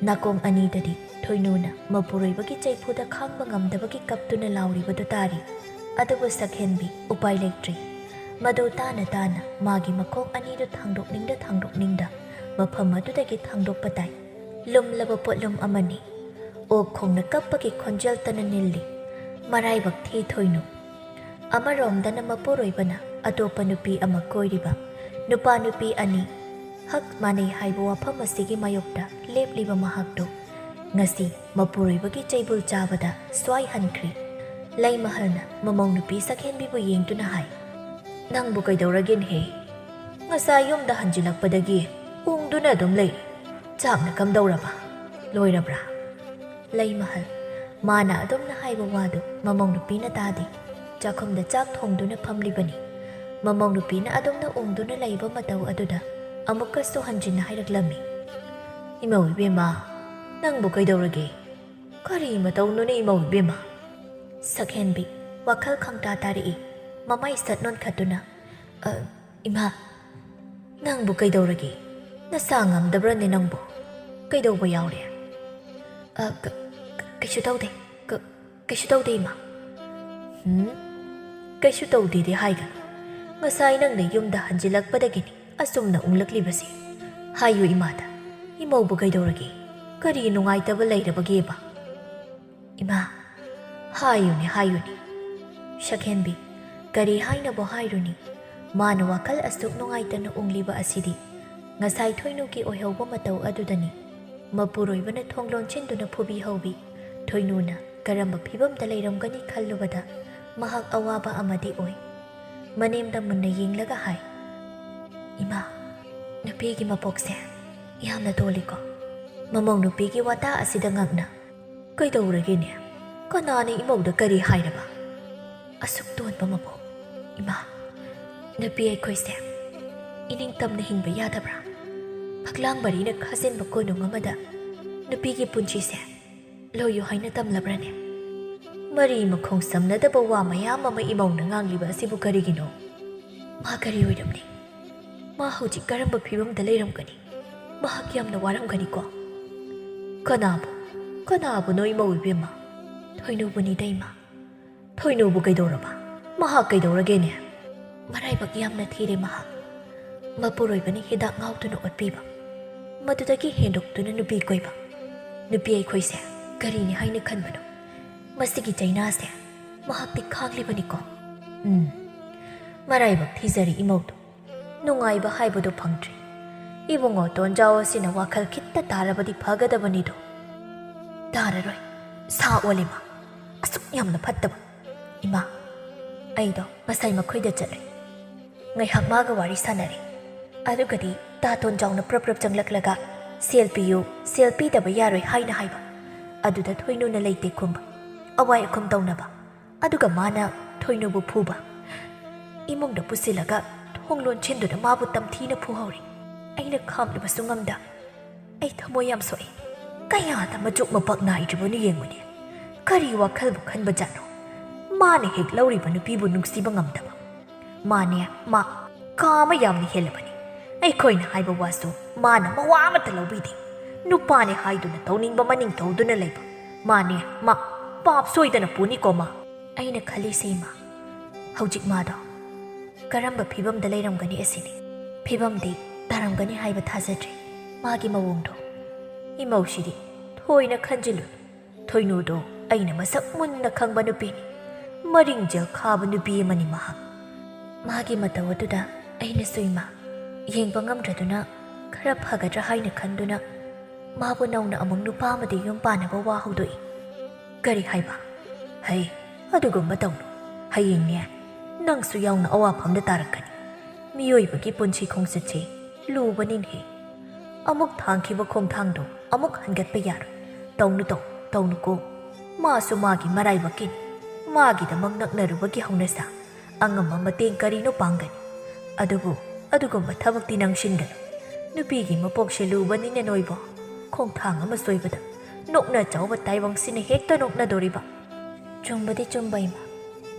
ꯅꯥꯀꯣꯡ ꯑꯅꯤꯗꯗꯤ ꯊꯣꯏꯅꯨꯅ ꯃꯄꯨꯔꯣꯏꯕꯒꯤ ꯆꯩꯐꯨꯗ ꯈꯥꯡꯕ ꯉꯝꯗꯕꯒꯤ ꯀꯞꯇꯨꯅ ꯂꯥꯎꯔꯤꯕꯗꯨ ꯇꯥꯔꯤ꯫ ꯑꯗꯨꯕꯨ ꯁꯛꯍꯦꯟꯕꯤ ꯎꯄꯥꯏ ꯂꯩꯇ꯭ꯔꯤ꯫ ꯃꯗꯨ ꯇꯥꯅ ꯇꯥꯅ ꯃꯥꯒꯤ ꯃꯈꯣꯡ ꯑꯅꯤꯗꯨ ꯊꯥꯡꯗꯣꯛꯅꯤꯡꯗ ꯊꯥꯡꯗꯣꯛꯅꯤꯡꯗ ꯃꯐꯝ ꯑꯗꯨꯗꯒꯤ ꯊꯥꯡꯗꯣꯛꯄ ꯇꯥꯏ꯫ ꯂꯨꯝꯂꯕ ꯄꯣꯠꯂꯨꯝ ꯑꯃꯅꯤ꯫ ꯑꯣꯛ ꯈꯣꯡꯅ ꯀꯞꯄꯒꯤ ꯈꯣꯟꯖꯦꯜꯇꯅ ꯅꯤꯜꯂꯤ꯫ ꯃꯔꯥꯏꯕꯛ ꯊꯤ ꯊꯣꯏꯅꯨ꯫ ꯑꯃꯔꯣꯝꯗꯅ ꯃꯄꯨꯔꯣꯏꯕꯅ ꯑꯇꯣꯞꯄ ꯅꯨꯄꯤ ꯑꯃ ꯀꯣꯏꯔꯤꯕ, ꯅꯨꯄꯥ ꯅꯨꯄꯤ ꯑꯅꯤ ꯍꯛ ꯃꯥꯟꯅꯩ ꯍꯥꯏꯕ ꯋꯥꯐꯝ ꯑꯁꯤꯒꯤ ꯃꯥꯌꯣꯛꯇ ꯂꯦꯞꯂꯤꯕ ꯃꯍꯥꯛꯇꯨ ꯉꯁꯤ ꯃꯄꯨꯔꯣꯏꯕꯒꯤ ꯆꯩꯕꯨꯜ ꯆꯥꯕꯗ ꯁ꯭ꯋꯥꯏꯍꯟꯈ꯭ꯔꯤ꯫ ꯂꯩꯃꯍꯜꯅ ꯃꯃꯧ ꯅꯨꯄꯤ ꯁꯛꯍꯦꯟꯕꯤꯕꯨ ꯌꯦꯡꯗꯨꯅ ꯍꯥꯏ, "ꯅꯪꯕꯨ ꯀꯩꯗꯧꯔꯒꯦꯅꯦꯍꯦ? ꯉꯁꯥꯏ ꯌꯨꯝꯗ ꯍꯟꯖꯤꯜꯂꯛꯄꯗꯒꯤ ꯎꯪꯗꯨꯅ ꯑꯗꯨꯝ ꯂꯩꯔꯤ꯫ ꯆꯥꯛꯅ ꯀꯝꯗꯧꯔꯕ? ꯂꯣꯏꯔꯕ꯭ꯔꯥ?" ꯂꯩꯃꯍꯜ, ꯃꯥꯅ ꯑꯗꯨꯝꯅ ꯍꯥꯏꯕ ꯋꯥꯗꯨ ꯃꯃꯧ ꯅꯨꯄꯤꯅ ꯇꯥꯗꯦ꯫ ꯆꯥꯛꯈꯨꯝꯗ ꯆꯥꯛ ꯊꯣꯡꯗꯨꯅ ꯐꯝꯂꯤꯕꯅꯤ꯫ ꯃꯃꯧ ꯅꯨꯄꯤꯅ ꯑꯗꯨꯝꯅ ꯎꯪꯗꯨꯅ ꯂꯩꯕ ꯃꯇꯧ ꯑꯗꯨꯗ ꯑꯃꯨꯛꯀꯁꯨ ꯍꯟꯖꯤꯟꯅ ꯍꯥꯏꯔꯛꯂꯝꯃꯤ, "ꯏꯃꯧ ꯏꯕꯦꯝꯃ, ꯅꯪꯕꯨ ꯀꯩꯗꯧꯔꯒꯦ? ꯀꯔꯤ ꯃꯇꯧꯅꯣꯅꯦ ꯏꯃꯧ ꯏꯕꯦꯝꯃ?" ꯁꯛꯍꯦꯟꯕꯤ ꯋꯥꯈꯜ ꯈꯪꯇꯥ ꯇꯥꯔꯛꯏ꯫ ꯃꯃꯥꯏ ꯁꯠ ꯅꯣꯟꯈꯠꯇꯨꯅ, "ꯑ, ꯏꯃꯥ, ꯅꯪꯕꯨ ꯀꯩꯗꯧꯔꯒꯦ? ꯅꯁꯥ ꯉꯝꯗꯕ꯭ꯔꯅꯦ ꯅꯪꯕꯨ? ꯀꯩꯗꯧꯕ ꯌꯥꯎꯔꯦ?" "ꯑ, ꯀ-, ꯀ-, ꯀꯩꯁꯨ ꯇꯧꯗꯦ꯫ ꯀ-, ꯀꯩꯁꯨ ꯇꯧꯗꯦ, ꯏꯃꯥ꯫" "ꯍꯨꯝ? ꯀꯩꯁꯨ ꯇꯧꯗꯦꯗꯤ ꯍꯥꯏꯒꯅꯨ꯫ ꯉꯁꯥꯏ ꯅꯪꯅ ꯌꯨꯝꯗ ꯍꯟꯖꯤꯜꯂꯛꯄꯗꯒꯤꯅꯤ ꯑꯁꯨꯝꯅ ꯎꯪꯂꯛꯂꯤꯕꯁꯦ꯫ ꯍꯥꯏꯌꯨ ꯏꯃꯥꯗ, ꯏꯃꯧꯕꯨ ꯀꯩꯗꯧꯔꯒꯦ? ꯀꯔꯤ ꯅꯨꯡꯉꯥꯏꯇꯕ ꯂꯩꯔꯕꯒꯦꯕ?" "ꯏꯃꯥ, ꯍꯥꯏꯌꯨꯅꯦ, ꯍꯥꯏꯌꯨꯅꯦ꯫" ꯁꯛꯍꯦꯟꯕꯤ, ꯀꯔꯤ ꯍꯥꯏꯅꯕꯣ ꯍꯥꯏꯔꯨꯅꯤ? ꯃꯥꯅ ꯋꯥꯈꯜ ꯑꯁꯨꯛ ꯅꯨꯡꯉꯥꯏꯇꯅ ꯎꯪꯂꯤꯕ ꯑꯁꯤꯗꯤ ꯉꯁꯥꯏ ꯊꯣꯏꯅꯨꯒꯤ ꯑꯣꯏꯍꯧꯕ ꯃꯇꯧ ꯑꯗꯨꯗꯅꯤ꯫ ꯃꯄꯨꯔꯣꯏꯕꯅ ꯊꯣꯡ ꯂꯣꯟꯁꯤꯟꯗꯨꯅ ꯐꯨꯕꯤꯍꯧꯕꯤ꯫ ꯊꯣꯏꯅꯨꯅ ꯀꯔꯝꯕ ꯐꯤꯕꯝꯗ ꯂꯩꯔꯝꯒꯅꯤ ꯈꯜꯂꯨꯕꯗ ꯃꯍꯥꯛ ꯑꯋꯥꯕ ꯑꯃꯗꯤ ꯑꯣꯏ꯫ ꯃꯅꯦꯝꯗ ꯃꯨꯟꯅ ꯌꯦꯡꯂꯒ ꯍꯥꯏ, "ꯏꯃꯥ, ꯅꯨꯄꯤꯒꯤ ꯃꯄꯣꯛꯁꯦ ꯌꯥꯝꯅ ꯇꯣꯜꯂꯤꯀꯣ ꯃꯃꯧ ꯅꯨꯄꯤꯒꯤ ꯋꯥꯇꯥ ꯑꯁꯤꯗ ꯉꯛꯅ꯫ "ꯀꯩꯗꯧꯔꯒꯦꯅꯦ? ꯀꯅꯥꯅ ꯏꯃꯧꯗ ꯀꯔꯤ ꯍꯥꯏꯔꯕ? ꯑꯁꯨꯛ ꯇꯣꯟꯕ ꯃꯃꯧ꯫ ꯏꯃꯥ, ꯅꯨꯄꯤ ꯑꯩꯈꯣꯏꯁꯦ ꯏꯅꯤꯡꯇꯝꯅ ꯍꯤꯡꯕ ꯌꯥꯗꯕ꯭ꯔꯥ? ꯐꯛꯂꯥꯡ ꯃꯔꯤꯅ ꯈꯥꯖꯤꯟꯕ ꯀꯣꯅꯨꯡ ꯑꯃꯗ ꯅꯨꯄꯤꯒꯤ ꯄꯨꯟꯁꯤꯁꯦ ꯂꯣꯏꯌꯨ ꯍꯥꯏꯅ ꯇꯝꯂꯕ꯭ꯔꯅꯦ? ꯃꯔꯤ ꯃꯈꯣꯡ ꯁꯝꯅꯗꯕ ꯋꯥ ꯃꯌꯥꯝ ꯑꯃ ꯏꯃꯧꯅ ꯉꯥꯡꯂꯤꯕ ꯑꯁꯤꯕꯨ ꯀꯔꯤꯒꯤꯅꯣ? ꯃꯥ ꯀꯔꯤ ꯑꯣꯏꯔꯝꯅꯤ? ꯃꯥ ꯍꯧꯖꯤꯛ ꯀꯔꯝꯕ ꯐꯤꯕꯝꯗ ꯂꯩꯔꯝꯒꯅꯤ? ꯃꯍꯥꯛ ꯌꯥꯝꯅ ꯋꯥꯔꯝꯒꯅꯤꯀꯣ?" "ꯀꯅꯥꯕꯨ? ꯀꯅꯥꯕꯨꯅꯣ ꯏꯃꯧ ꯏꯕꯦꯝꯃ? ꯊꯣꯏꯅꯨꯕꯨꯅꯤꯗ ꯏꯃꯥ꯫ ꯊꯣꯏꯅꯨꯕꯨ ꯀꯩꯗꯧꯔꯕ? ꯃꯍꯥꯛ ꯀꯩꯗꯧꯔꯒꯦꯅꯦ?" "ꯃꯔꯥꯏꯕꯛ ꯌꯥꯝꯅ ꯊꯤꯔꯦ ꯃꯍꯥꯛ꯫ ꯃꯄꯨꯔꯣꯏꯕꯅ ꯍꯤꯗꯥꯛ ꯉꯥꯎꯗꯨꯅ ꯑꯣꯠꯄꯤꯕ, ꯃꯗꯨꯗꯒꯤ ꯍꯦꯟꯗꯣꯛꯇꯨꯅ ꯅꯨꯄꯤ ꯀꯣꯏꯕ꯫ ꯅꯨꯄꯤ ꯑꯩꯈꯣꯏꯁꯦ ꯀꯔꯤꯅꯤ ꯍꯥꯏꯅ ꯈꯟꯕꯅꯣ? ꯃꯁꯤꯒꯤ ꯆꯩꯅꯥꯁꯦ ꯃꯍꯥꯛꯇꯤ ꯈꯥꯡꯂꯤꯕꯅꯤꯀꯣ?" ꯎꯝ, ꯃꯔꯥꯏꯕꯛ ꯊꯤꯖꯔꯦ ꯏꯃꯧꯗꯣ꯫ ꯅꯨꯡꯉꯥꯏꯕ ꯍꯥꯏꯕꯗꯨ ꯐꯪꯗ꯭ꯔꯦ꯫ ꯏꯕꯨꯡꯉꯣ ꯇꯣꯟꯖꯥꯎ ꯑꯁꯤꯅ ꯋꯥꯈꯜ ꯈꯤꯠꯇ ꯇꯥꯔꯕꯗꯤ ꯐꯒꯗꯕꯅꯤꯗꯣ꯫ ꯇꯥꯔꯔꯣꯏ꯫ ꯁꯥ ꯑꯣꯜꯂꯦ ꯃꯥ꯫ ꯑꯁꯨꯛ ꯌꯥꯝꯅ ꯐꯠꯇꯕ꯫ ꯏꯃꯥ, ꯑꯩꯗꯣ ꯉꯁꯥꯏ ꯃꯈꯣꯏꯗ ꯆꯠꯂꯦ꯫ ꯉꯥꯏꯍꯥꯛ ꯃꯥꯒ ꯋꯥꯔꯤ ꯁꯥꯟꯅꯔꯦ꯫ ꯑꯗꯨꯒꯗꯤ ꯇꯥ ꯇꯣꯟꯖꯥꯎꯅ ꯄ꯭ꯔꯞ ꯄ꯭ꯔꯞ ꯆꯪꯂꯛꯂꯒ, "ꯁꯦꯜ ꯄꯤꯌꯨ, ꯁꯦꯜ ꯄꯤꯗꯕ ꯌꯥꯔꯣꯏ" ꯍꯥꯏꯅ ꯍꯥꯏꯕ꯫ ꯑꯗꯨꯗ ꯊꯣꯏꯅꯨꯅ ꯂꯩꯇꯦ ꯈꯨꯝꯕ꯫ ꯑꯋꯥꯏ ꯑꯈꯨꯝ ꯇꯧꯅꯕ꯫ ꯑꯗꯨꯒ ꯃꯥꯅ ꯊꯣꯏꯅꯨꯕꯨ ꯐꯨꯕ꯫ ꯏꯃꯨꯡꯗ ꯄꯨꯁꯤꯜꯂꯒ ꯊꯣꯡ ꯂꯣꯟꯁꯤꯟꯗꯨꯅ ꯃꯥꯕꯨ ꯇꯝꯊꯤꯅ ꯐꯨꯍꯧꯔꯤ꯫ ꯑꯩꯅ ꯈꯥꯝꯂꯨꯕꯁꯨ ꯉꯝꯗ꯫ ꯑꯩ ꯊꯃꯣꯏ ꯌꯥꯝ ꯁꯣꯛꯏ꯫ ꯀꯌꯥꯗ ꯃꯆꯨꯛ ꯃꯄꯛ ꯅꯥꯏꯗ꯭ꯔꯤꯕꯅꯣ ꯌꯦꯡꯉꯨꯅꯦ꯫ ꯀꯔꯤ ꯋꯥꯈꯜꯕꯨ ꯈꯟꯕꯖꯥꯠꯅꯣ? ꯃꯥꯅ ꯍꯦꯛ ꯂꯧꯔꯤꯕ ꯅꯨꯄꯤꯕꯨ ꯅꯨꯡꯁꯤꯕ ꯉꯝꯗꯕ꯫ ꯃꯥꯅꯦ, ꯃꯥ ꯀꯥ ꯑꯃ ꯌꯥꯝꯅ ꯍꯦꯜꯂꯕꯅꯤ꯫ ꯑꯩꯈꯣꯏꯅ ꯍꯥꯏꯕ ꯋꯥꯁꯨ ꯃꯥꯅ ꯃꯋꯥ ꯑꯃꯠꯇ ꯂꯧꯕꯤꯗꯦ꯫ ꯅꯨꯄꯥꯅꯦ ꯍꯥꯏꯗꯨꯅ ꯇꯧꯅꯤꯡꯕ ꯃꯅꯤꯡ ꯇꯧꯗꯨꯅ ꯂꯩꯕ꯫ ꯃꯥꯅꯦ, ꯃꯥ ꯄꯥꯞ ꯁꯣꯏꯗꯅ ꯄꯨꯅꯤꯀꯣ ꯃꯥ꯫ ꯑꯩꯅ ꯈꯜꯂꯤꯁꯦ ꯏꯃꯥ, ꯍꯧꯖꯤꯛ ꯃꯥꯗꯣ ꯀꯔꯝꯕ ꯐꯤꯕꯝꯗ ꯂꯩꯔꯝꯒꯅꯤ ꯑꯁꯤꯅꯤ꯫ ꯐꯤꯕꯝꯗꯤ ꯇꯥꯔꯝꯒꯅꯤ ꯍꯥꯏꯕ ꯊꯥꯖꯗ꯭ꯔꯦ꯫ ꯃꯥꯒꯤ ꯃꯑꯣꯡꯗꯣ꯫ ꯏꯃꯧꯁꯤꯗꯤ ꯊꯣꯏꯅ ꯈꯟꯖꯤꯜꯂꯨ꯫ ꯊꯣꯏꯅꯨꯗꯣ ꯑꯩꯅ ꯃꯁꯛ ꯃꯨꯟꯅ ꯈꯪꯕ ꯅꯨꯄꯤꯅꯤ꯫ ꯃꯔꯤꯡꯖꯦꯜ ꯈꯥꯕ ꯅꯨꯄꯤ ꯑꯃꯅꯤ ꯃꯍꯥꯛ꯫ ꯃꯥꯒꯤ ꯃꯇꯧ ꯑꯗꯨꯗ ꯑꯩꯅꯁꯨ ꯏꯃꯥ ꯌꯦꯡꯕ ꯉꯝꯗ꯭ꯔꯗꯨꯅ ꯈꯔ ꯐꯒꯗ꯭ꯔꯥ ꯍꯥꯏꯅ ꯈꯟꯗꯨꯅ ꯃꯥꯕꯨ ꯅꯧꯅ ꯑꯃꯨꯛ ꯅꯨꯄꯥ ꯑꯃꯗ ꯌꯨꯝ ꯄꯥꯟꯅꯕ ꯋꯥ ꯍꯧꯗꯣꯛꯏ꯫ ꯀꯔꯤ ꯍꯥꯏꯕ? ꯍꯩ, ꯑꯗꯨꯒꯨꯝꯕ ꯇꯧꯅꯨ꯫ ꯍꯌꯦꯡꯅꯦ ꯅꯪꯁꯨ ꯌꯥꯎꯅ ꯑꯋꯥꯐꯝꯗ ꯇꯥꯔꯛꯀꯅꯤ꯫ ꯃꯤꯑꯣꯏꯕꯒꯤ ꯄꯨꯟꯁꯤ ꯈꯣꯡꯆꯠꯁꯦ ꯂꯨꯕꯅꯤꯅꯦ꯫ ꯑꯃꯨꯛ ꯊꯥꯡꯈꯤꯕ ꯈꯣꯡꯊꯥꯡꯗꯣ ꯑꯃꯨꯛ ꯍꯟꯒꯠꯄ ꯌꯥꯔꯣꯏ꯫ ꯇꯧꯅꯨ, ꯇꯧ, ꯇꯧꯅꯨꯀꯣ꯫ ꯃꯥꯁꯨ ꯃꯥꯒꯤ ꯃꯔꯥꯏꯕꯛꯀꯤꯅꯤ꯫ ꯃꯥꯒꯤꯗꯃꯛ ꯅꯛꯅꯔꯨꯕꯒꯤ ꯍꯧꯅꯁꯥ꯫ ꯑꯉꯝꯕ ꯃꯇꯦꯡ ꯀꯔꯤꯅꯣ ꯄꯥꯡꯒꯅꯤ꯫ ꯑꯗꯨꯕꯨ ꯑꯗꯨꯒꯨꯝꯕ ꯊꯕꯛꯇꯤ ꯅꯪꯁꯤꯟꯒꯅꯨ꯫ ꯅꯨꯄꯤꯒꯤ ꯃꯄꯣꯛꯁꯦ ꯂꯨꯕꯅꯤꯅꯦ ꯅꯣꯏꯕꯣ꯫ ꯈꯣꯡꯊꯥꯡ ꯑꯃ ꯁꯣꯏꯕꯗ ꯅꯣꯛꯅ ꯆꯥꯎꯕ ꯇꯥꯏꯕꯪꯁꯤꯅ ꯍꯦꯛꯇ ꯅꯣꯛꯅꯗꯣꯔꯤꯕ꯫ ꯆꯨꯝꯕꯗꯤ ꯆꯨꯝꯕ, ꯏꯃꯥ꯫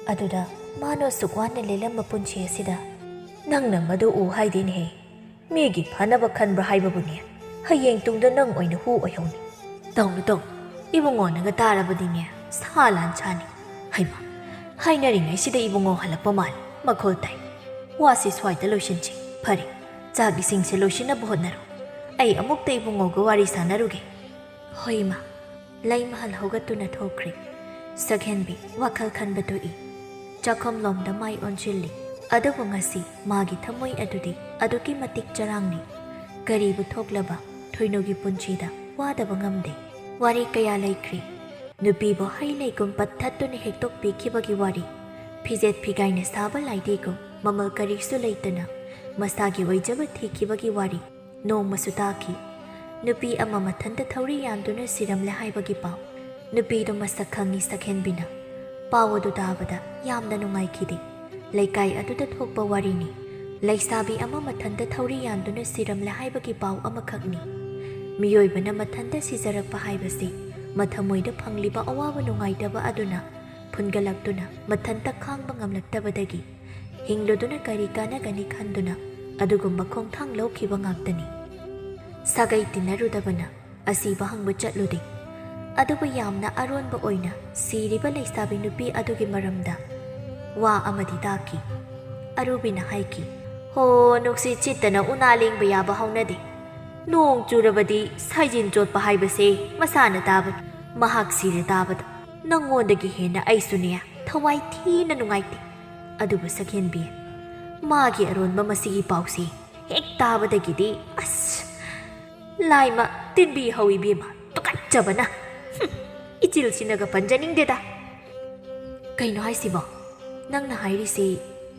ꯑꯗꯨꯗ ꯃꯥꯅ ꯑꯁꯨꯛ ꯋꯥꯅ ꯂꯦꯜꯂꯝꯕ ꯄꯨꯟꯁꯤ ꯑꯁꯤꯗ ꯅꯪꯅ ꯃꯗꯨ ꯎ ꯍꯥꯏꯗꯦꯅꯦꯍꯦ꯫ ꯃꯤꯒꯤ ꯐꯅꯕ ꯈꯟꯕ꯭ꯔꯥ ꯍꯥꯏꯕꯕꯨꯅꯦ, ꯍꯌꯦꯡ ꯇꯨꯡꯗ ꯅꯪ ꯑꯣꯏꯅ ꯍꯨ ꯑꯣꯏꯍꯧꯅꯤ꯫ ꯇꯧꯅꯨ, ꯇꯧꯅꯨ꯫ ꯏꯕꯨꯡꯉꯣꯅꯒ ꯇꯥꯔꯕꯗꯤꯅꯦ, ꯁꯥ ꯂꯥꯟ ꯁꯥꯅꯤ꯫ ꯍꯩꯃꯥ, ꯍꯥꯏꯅꯔꯤꯉꯩꯁꯤꯗ ꯏꯕꯨꯡꯉꯣ ꯍꯜꯂꯛꯄ ꯃꯥꯜꯂꯤ꯫ ꯃꯈꯣꯜ ꯇꯥꯏ꯫ ꯋꯥꯁꯤ ꯁ꯭ꯋꯥꯏꯗ ꯂꯣꯏꯁꯤꯟꯁꯤ꯫ ꯐꯔꯦ, ꯆꯥꯛ ꯏꯁꯤꯡꯁꯦ ꯂꯣꯏꯁꯤꯟꯅꯕ ꯍꯣꯠꯅꯔꯣ꯫ ꯑꯩ ꯑꯃꯨꯛꯇ ꯏꯕꯨꯡꯉꯣꯒ ꯋꯥꯔꯤ ꯁꯥꯟꯅꯔꯨꯒꯦ꯫ ꯍꯣꯏ, ꯏꯃꯥ꯫ ꯂꯩꯃꯍꯜ ꯍꯧꯒꯠꯇꯨꯅ ꯊꯣꯛꯈ꯭ꯔꯦ꯫ ꯁꯛꯍꯦꯟꯕꯤ ꯋꯥꯈꯜ ꯈꯟꯕ ꯇꯣꯛꯏ꯫ ꯆꯥꯛꯈꯨꯝꯂꯣꯝꯗ ꯃꯥꯏ ꯑꯣꯟꯁꯤꯜꯂꯤ꯫ ꯑꯗꯨꯕꯨ ꯉꯁꯤ ꯃꯥꯒꯤ ꯊꯃꯣꯏ ꯑꯗꯨꯗꯤ ꯑꯗꯨꯛꯀꯤ ꯃꯇꯤꯛ ꯆꯔꯥꯡꯅꯤ꯫ ꯀꯔꯤꯕꯨ ꯊꯣꯛꯂꯕ ꯊꯣꯏꯅꯨꯒꯤ ꯄꯨꯟꯁꯤꯗ ꯋꯥꯗꯕ ꯉꯝꯗꯦ꯫ ꯋꯥꯔꯤ ꯀꯌꯥ ꯂꯩꯈ꯭ꯔꯦ꯫ ꯅꯨꯄꯤꯕꯨ ꯍꯩ ꯂꯩꯒꯨꯝ ꯄꯠꯊꯠꯇꯨꯅ ꯍꯦꯛꯇꯣꯛꯄꯤꯈꯤꯕꯒꯤ ꯋꯥꯔꯤ, ꯐꯤꯖꯦꯠ ꯐꯤꯒꯥꯏꯅ ꯁꯥꯕ ꯂꯥꯏꯗꯤꯒꯨꯝ ꯃꯃꯜ ꯀꯔꯤꯁꯨ ꯂꯩꯇꯅ ꯃꯁꯥꯒꯤ ꯑꯣꯏꯖꯕ ꯊꯤꯈꯤꯕꯒꯤ ꯋꯥꯔꯤ, ꯅꯣꯡꯃꯁꯨ ꯇꯥꯈꯤ꯫ ꯅꯨꯄꯤ ꯑꯃ ꯃꯊꯟꯇ ꯊꯧꯔꯤ ꯌꯥꯟꯗꯨꯅ ꯁꯤꯔꯝꯂꯦ ꯍꯥꯏꯕꯒꯤ ꯄꯥꯎ꯫ ꯅꯨꯄꯤꯗꯨ ꯃꯁꯛ ꯈꯪꯉꯤ ꯁꯛꯍꯦꯟꯕꯤꯅ꯫ ꯄꯥꯎ ꯑꯗꯨ ꯇꯥꯕꯗ ꯌꯥꯝꯅ ꯅꯨꯡꯉꯥꯏꯈꯤꯗꯦ꯫ ꯂꯩꯀꯥꯏ ꯑꯗꯨꯗ ꯊꯣꯛꯄ ꯋꯥꯔꯤꯅꯤ꯫ ꯂꯩꯁꯥꯕꯤ ꯑꯃ ꯃꯊꯟꯇ ꯊꯧꯔꯤ ꯌꯥꯟꯗꯨꯅ ꯁꯤꯔꯝꯂꯦ ꯍꯥꯏꯕꯒꯤ ꯄꯥꯎ ꯑꯃꯈꯛꯅꯤ꯫ ꯃꯤꯑꯣꯏꯕꯅ ꯃꯊꯟꯇ ꯁꯤꯖꯔꯛꯄ ꯍꯥꯏꯕꯁꯤ ꯃꯊꯃꯣꯏꯗ ꯐꯪꯂꯤꯕ ꯑꯋꯥꯕ ꯅꯨꯡꯉꯥꯏꯇꯕ ꯑꯗꯨꯅ ꯐꯨꯟꯒꯠꯂꯛꯇꯨꯅ ꯃꯊꯟꯇ ꯈꯥꯡꯕ ꯉꯝꯂꯛꯇꯕꯗꯒꯤ ꯍꯤꯡꯂꯨꯗꯨꯅ ꯀꯔꯤ ꯀꯥꯟꯅꯒꯅꯤ ꯈꯟꯗꯨꯅ ꯑꯗꯨꯒꯨꯝꯕ ꯈꯣꯡꯊꯥꯡ ꯂꯧꯈꯤꯕ ꯉꯥꯛꯇꯅꯤ꯫ ꯁꯥꯒꯩ ꯇꯤꯟꯅꯔꯨꯗꯕꯅ ꯑꯁꯤꯕ ꯍꯪꯕ ꯆꯠꯂꯨꯗꯦ꯫ ꯑꯗꯨꯕꯨ ꯌꯥꯝꯅ ꯑꯔꯣꯟꯕ ꯑꯣꯏꯅ ꯁꯤꯔꯤꯕ ꯂꯩꯁꯥꯕꯤ ꯅꯨꯄꯤ ꯑꯗꯨꯒꯤ ꯃꯔꯝꯗ ꯋꯥ ꯑꯃꯗꯤ ꯇꯥꯈꯤ꯫ ꯑꯔꯨꯕꯤꯅ ꯍꯥꯏꯈꯤ, "ꯍꯣ, ꯅꯨꯡꯁꯤꯠ ꯁꯤꯠꯇꯅ ꯎꯅꯥ ꯂꯦꯡꯕ ꯌꯥꯕ ꯍꯧꯅꯗꯦ꯫ ꯅꯣꯡ ꯆꯨꯔꯕꯗꯤ ꯁꯥꯏꯖꯤꯟ ꯆꯣꯠꯄ ꯍꯥꯏꯕꯁꯦ ꯃꯁꯥꯅ ꯇꯥꯕꯅꯤ꯫ ꯃꯍꯥꯛ ꯁꯤꯔꯦ ꯇꯥꯕꯗ ꯅꯪꯉꯣꯟꯗꯒꯤ ꯍꯦꯟꯅ ꯑꯩꯁꯨꯅꯦ ꯊꯋꯥꯏ ꯊꯤꯅ ꯅꯨꯡꯉꯥꯏꯇꯦ꯫ ꯑꯗꯨꯕꯨ ꯁꯛꯍꯦꯟꯕꯤ, ꯃꯥꯒꯤ ꯑꯔꯣꯟꯕ ꯃꯁꯤꯒꯤ ꯄꯥꯎꯁꯤ ꯍꯦꯛ ꯇꯥꯕꯗꯒꯤꯗꯤ ꯑꯁ, ꯂꯥꯏꯃ ꯇꯤꯟꯕꯤ ꯍꯧꯏ ꯏꯕꯦꯝꯃ, ꯇꯨꯀꯠꯆꯕꯅ꯫ ꯍꯨꯝ, ꯏꯆꯤꯜꯁꯤꯅꯒ ꯄꯟꯖꯅꯤꯡꯗꯦꯗ꯫" "ꯀꯩꯅꯣ ꯍꯥꯏꯁꯤꯕꯣ? ꯅꯪꯅ ꯍꯥꯏꯔꯤꯁꯤ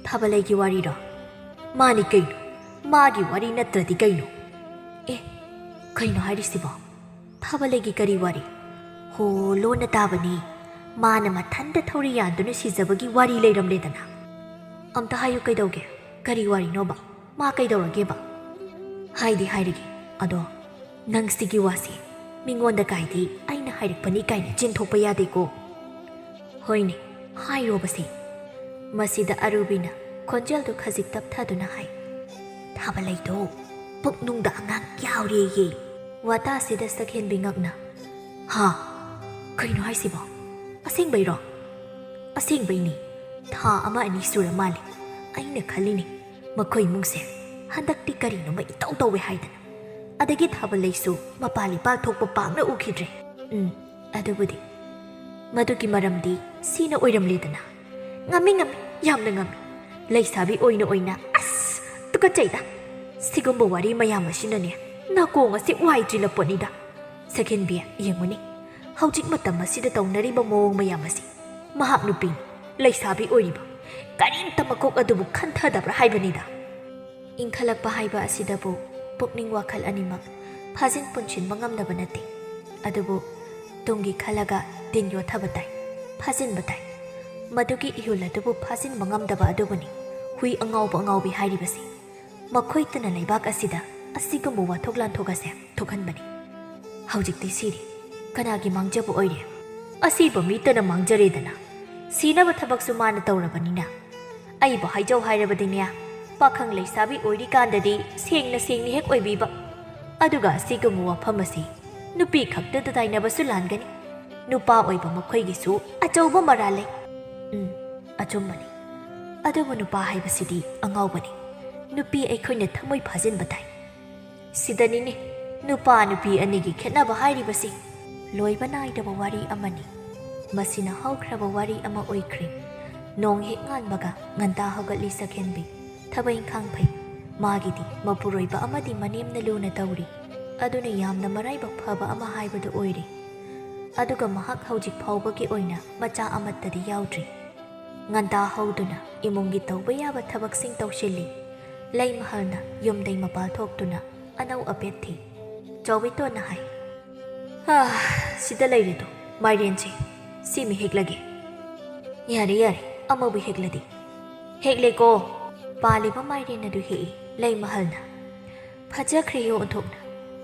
ꯊꯥꯕꯂꯩꯒꯤ ꯋꯥꯔꯤꯔꯣ?" "ꯃꯥꯅꯤ ꯀꯩꯅꯣ, ꯃꯥꯒꯤ ꯋꯥꯔꯤ ꯅꯠꯇ꯭ꯔꯗꯤ ꯀꯩꯅꯣ?" ꯑꯦ, ꯀꯩꯅꯣ ꯍꯥꯏꯔꯤꯁꯤꯕꯣ? ꯊꯥꯕꯂꯩꯒꯤ ꯀꯔꯤ ꯋꯥꯔꯤ? ꯍꯣ, ꯂꯣꯟꯅ ꯇꯥꯕꯅꯤ꯫ ꯃꯥꯅ ꯃꯊꯟꯇ ꯊꯧꯔꯤ ꯌꯥꯟꯗꯨꯅ ꯁꯤꯖꯕꯒꯤ ꯋꯥꯔꯤ ꯂꯩꯔꯝꯂꯦꯗꯅ꯫ ꯑꯝꯇ ꯍꯥꯏꯌꯨ, ꯀꯩꯗꯧꯒꯦ? ꯀꯔꯤ ꯋꯥꯔꯤꯅꯣꯕ? ꯃꯥ ꯀꯩꯗꯧꯔꯒꯦꯕ? ꯍꯥꯏꯗꯤ ꯍꯥꯏꯔꯒꯦ, ꯑꯗꯣ ꯅꯪ ꯁꯤꯒꯤ ꯋꯥꯁꯦ ꯃꯤꯉꯣꯟꯗ ꯀꯥꯏꯗꯤ ꯑꯩꯅ ꯍꯥꯏꯔꯛꯄꯅꯤ ꯀꯥꯏꯅ ꯆꯤꯟꯊꯣꯛꯄ ꯌꯥꯗꯦꯀꯣ꯫ ꯍꯣꯏꯅꯦ, ꯍꯥꯏꯔꯣꯕꯁꯦ꯫ ꯃꯁꯤꯗ ꯑꯔꯨꯕꯤꯅ ꯈꯣꯟꯖꯦꯜꯗꯨ ꯈꯖꯤꯛ ꯇꯞꯊꯗꯨꯅ ꯍꯥꯏ, ꯊꯥꯕꯂꯩꯗꯣ ꯄꯨꯛꯅꯨꯡꯗ ꯑꯉꯥꯡ ꯌꯥꯎꯔꯦꯌꯦ꯫ ꯋꯥꯇꯥꯁꯤꯗ ꯁꯛꯍꯦꯟꯕꯤ ꯉꯛꯅ, ꯍꯥ? ꯀꯩꯅꯣ ꯍꯥꯏꯁꯤꯕꯣ? ꯑꯁꯦꯡꯕꯩꯔꯣ? ꯑꯁꯦꯡꯕꯩꯅꯦ꯫ ꯊꯥ ꯑꯃ ꯑꯅꯤ ꯁꯨꯔ ꯃꯥꯜꯂꯦ꯫ ꯑꯩꯅ ꯈꯜꯂꯤꯅꯦ, ꯃꯈꯣꯏ ꯏꯃꯨꯡꯁꯦ ꯍꯟꯗꯛꯇꯤ ꯀꯔꯤꯅꯣꯃ ꯏꯇꯧ ꯇꯧꯋꯦ ꯍꯥꯏꯗꯅ꯫ ꯑꯗꯒꯤ ꯊꯥꯕꯂꯩꯁꯨ ꯃꯄꯥꯜ ꯏꯄꯥꯜ ꯊꯣꯛꯄ ꯄꯥꯛꯅ ꯎꯈꯤꯗ꯭ꯔꯦ꯫ ꯎꯝ, ꯑꯗꯨꯕꯨꯗꯤ꯫ ꯃꯗꯨꯒꯤ ꯃꯔꯝꯗꯤ ꯁꯤꯅ ꯑꯣꯏꯔꯝꯂꯦꯗꯅ꯫ ꯉꯝꯃꯤ, ꯉꯝꯃꯤ, ꯌꯥꯝꯅ ꯉꯝꯃꯤ꯫ ꯂꯩꯁꯥꯕꯤ ꯑꯣꯏꯅ ꯑꯣꯏꯅ, ꯑꯁ, ꯇꯨꯀꯠꯆꯩꯗ꯫ ꯁꯤꯒꯨꯝꯕ ꯋꯥꯔꯤ ꯃꯌꯥꯝ ꯑꯁꯤꯅꯅꯦ, ꯅꯥꯀꯣꯡ ꯑꯁꯤ ꯋꯥꯏ ꯆꯤꯜꯂꯄꯣꯠꯅꯤꯗ꯫ ꯁꯛꯍꯦꯟꯕꯤ, ꯌꯦꯡꯉꯨꯅꯦ, ꯍꯧꯖꯤꯛ ꯃꯇꯝ ꯑꯁꯤꯗ ꯇꯧꯅꯔꯤꯕ ꯃꯑꯣꯡ ꯃꯌꯥꯝ ꯑꯁꯤ꯫ ꯃꯍꯥꯛ ꯅꯨꯄꯤꯅꯤ, ꯂꯩꯁꯥꯕꯤ ꯑꯣꯏꯔꯤꯕ, ꯀꯔꯤꯝꯇ ꯃꯀꯣꯛ ꯑꯗꯨꯕꯨ ꯈꯟꯊꯗꯕ꯭ꯔꯥ ꯍꯥꯏꯕꯅꯤꯗ꯫ ꯏꯟꯈꯠꯂꯛꯄ ꯍꯥꯏꯕ ꯑꯁꯤꯗꯕꯨ ꯄꯨꯛꯅꯤꯡ ꯋꯥꯈꯜ ꯑꯅꯤꯃꯛ ꯐꯥꯖꯤꯟ ꯄꯨꯟꯁꯤꯟꯕ ꯉꯝꯅꯕ ꯅꯠꯇꯦ꯫ ꯑꯗꯨꯕꯨ ꯇꯨꯡꯒꯤ ꯈꯜꯂꯒ ꯇꯤꯟ ꯌꯣꯠꯊꯕ ꯇꯥꯏ, ꯐꯥꯖꯤꯟꯕ ꯇꯥꯏ꯫ ꯃꯗꯨꯒꯤ ꯏꯍꯨꯜ ꯑꯗꯨꯕꯨ ꯐꯥꯖꯤꯟꯕ ꯉꯝꯗꯕ ꯑꯗꯨꯕꯨꯅꯤ ꯍꯨꯏ ꯑꯉꯥꯎꯕ ꯑꯉꯥꯎꯕꯤ ꯍꯥꯏꯔꯤꯕꯁꯤ꯫ ꯃꯈꯣꯏꯇꯅ ꯂꯩꯕꯥꯛ ꯑꯁꯤꯗ ꯑꯁꯤꯒꯨꯝꯕ ꯋꯥꯊꯣꯛ ꯂꯥꯟꯊꯣꯛ ꯑꯁꯦ ꯊꯣꯛꯍꯟꯕꯅꯤ꯫ ꯍꯧꯖꯤꯛꯇꯤ ꯁꯤꯔꯦ, ꯀꯅꯥꯒꯤ ꯃꯥꯡꯖꯕ ꯑꯣꯏꯔꯦ? ꯑꯁꯤꯕ ꯃꯤꯇꯅ ꯃꯥꯡꯖꯔꯦꯗꯅ꯫ ꯁꯤꯅꯕ ꯊꯕꯛꯁꯨ ꯃꯥꯅ ꯇꯧꯔꯕꯅꯤꯅ꯫ ꯑꯩꯕꯨ ꯍꯥꯏꯖꯧ ꯍꯥꯏꯔꯕꯗꯤꯅꯦ, ꯄꯥꯈꯪ ꯂꯩꯁꯥꯕꯤ ꯑꯣꯏꯔꯤꯀꯥꯟꯗꯗꯤ ꯁꯦꯡꯅ ꯁꯦꯡꯅ ꯍꯦꯛ ꯑꯣꯏꯕꯤꯕ꯫ ꯑꯗꯨꯒ ꯑꯁꯤꯒꯨꯝꯕ ꯋꯥꯐꯝ ꯑꯁꯤ ꯅꯨꯄꯤ ꯈꯛꯇꯗ ꯇꯥꯏꯅꯕꯁꯨ ꯂꯥꯟꯒꯅꯤ꯫ ꯅꯨꯄꯥ ꯑꯣꯏꯕ ꯃꯈꯣꯏꯒꯤꯁꯨ ꯑꯆꯧꯕ ꯃꯔꯥꯜ ꯂꯩ꯫ ꯎꯝ, ꯑꯆꯨꯝꯕꯅꯤ꯫ ꯑꯗꯨꯕꯨ ꯅꯨꯄꯥ ꯍꯥꯏꯕꯁꯤꯗꯤ ꯑꯉꯥꯎꯕꯅꯤ꯫ ꯅꯨꯄꯤ ꯑꯩꯈꯣꯏꯅ ꯊꯃꯣꯏ ꯐꯥꯖꯤꯟꯕ ꯇꯥꯏ꯫ ꯁꯤꯗꯅꯤꯅꯦ ꯅꯨꯄꯥ ꯅꯨꯄꯤ ꯑꯅꯤꯒꯤ ꯈꯦꯠꯅꯕ ꯍꯥꯏꯔꯤꯕꯁꯤ꯫ ꯂꯣꯏꯕ ꯅꯥꯏꯗꯕ ꯋꯥꯔꯤ ꯑꯃꯅꯤ꯫ ꯃꯁꯤꯅ ꯍꯧꯈ꯭ꯔꯕ ꯋꯥꯔꯤ ꯑꯃ ꯑꯣꯏꯈ꯭ꯔꯦ꯫ ꯅꯣꯡ ꯍꯦꯛ ꯉꯥꯟꯕꯒ ꯉꯟꯇꯥ ꯍꯧꯒꯠꯂꯤ ꯁꯛꯍꯦꯟꯕꯤ꯫ ꯊꯕꯛ ꯏꯪꯈꯥꯡ ꯐꯩ꯫ ꯃꯥꯒꯤꯗꯤ ꯃꯄꯨꯔꯣꯏꯕ ꯑꯃꯗꯤ ꯃꯅꯦꯝꯅ ꯂꯨꯅ ꯇꯧꯔꯤ꯫ ꯑꯗꯨꯅ ꯌꯥꯝꯅ ꯃꯔꯥꯏꯕꯛ ꯐꯕ ꯑꯃ ꯍꯥꯏꯕꯗꯨ ꯑꯣꯏꯔꯦ꯫ ꯑꯗꯨꯒ ꯃꯍꯥꯛ ꯍꯧꯖꯤꯛ ꯐꯥꯎꯕꯒꯤ ꯑꯣꯏꯅ ꯃꯆꯥ ꯑꯃꯠꯇꯗꯤ ꯌꯥꯎꯗ꯭ꯔꯤ꯫ ꯉꯟꯇꯥ ꯍꯧꯗꯨꯅ ꯏꯃꯨꯡꯒꯤ ꯇꯧꯕ ꯌꯥꯕ ꯊꯕꯛꯁꯤꯡ ꯇꯧꯁꯤꯜꯂꯤ꯫ ꯂꯩꯃꯍꯜꯅ ꯌꯨꯝꯗꯩ ꯃꯄꯥꯜ ꯊꯣꯛꯇꯨꯅ ꯑꯅꯧ ꯑꯄꯦꯠ ꯊꯤ꯫ ꯆꯥꯎꯕꯤꯇꯣꯟꯅ ꯍꯥꯏ, "ꯍꯥ, ꯁꯤꯗ ꯂꯩꯔꯤꯗꯣ ꯃꯥꯏꯔꯦꯟꯁꯦ, ꯁꯤꯃ ꯍꯦꯛꯂꯒꯦ꯫" "ꯌꯥꯔꯦ, ꯌꯥꯔꯦ, ꯑꯃꯕꯨ ꯍꯦꯛꯂꯗꯤ꯫ ꯍꯦꯛꯂꯦꯀꯣ꯫" ꯄꯥꯜꯂꯤꯕ ꯃꯥꯏꯔꯦꯟ ꯑꯗꯨ ꯍꯦꯛꯏ ꯂꯩꯃꯍꯜꯅ꯫ ꯐꯖꯈ꯭ꯔꯦ ꯑꯣꯟꯊꯣꯛꯅ,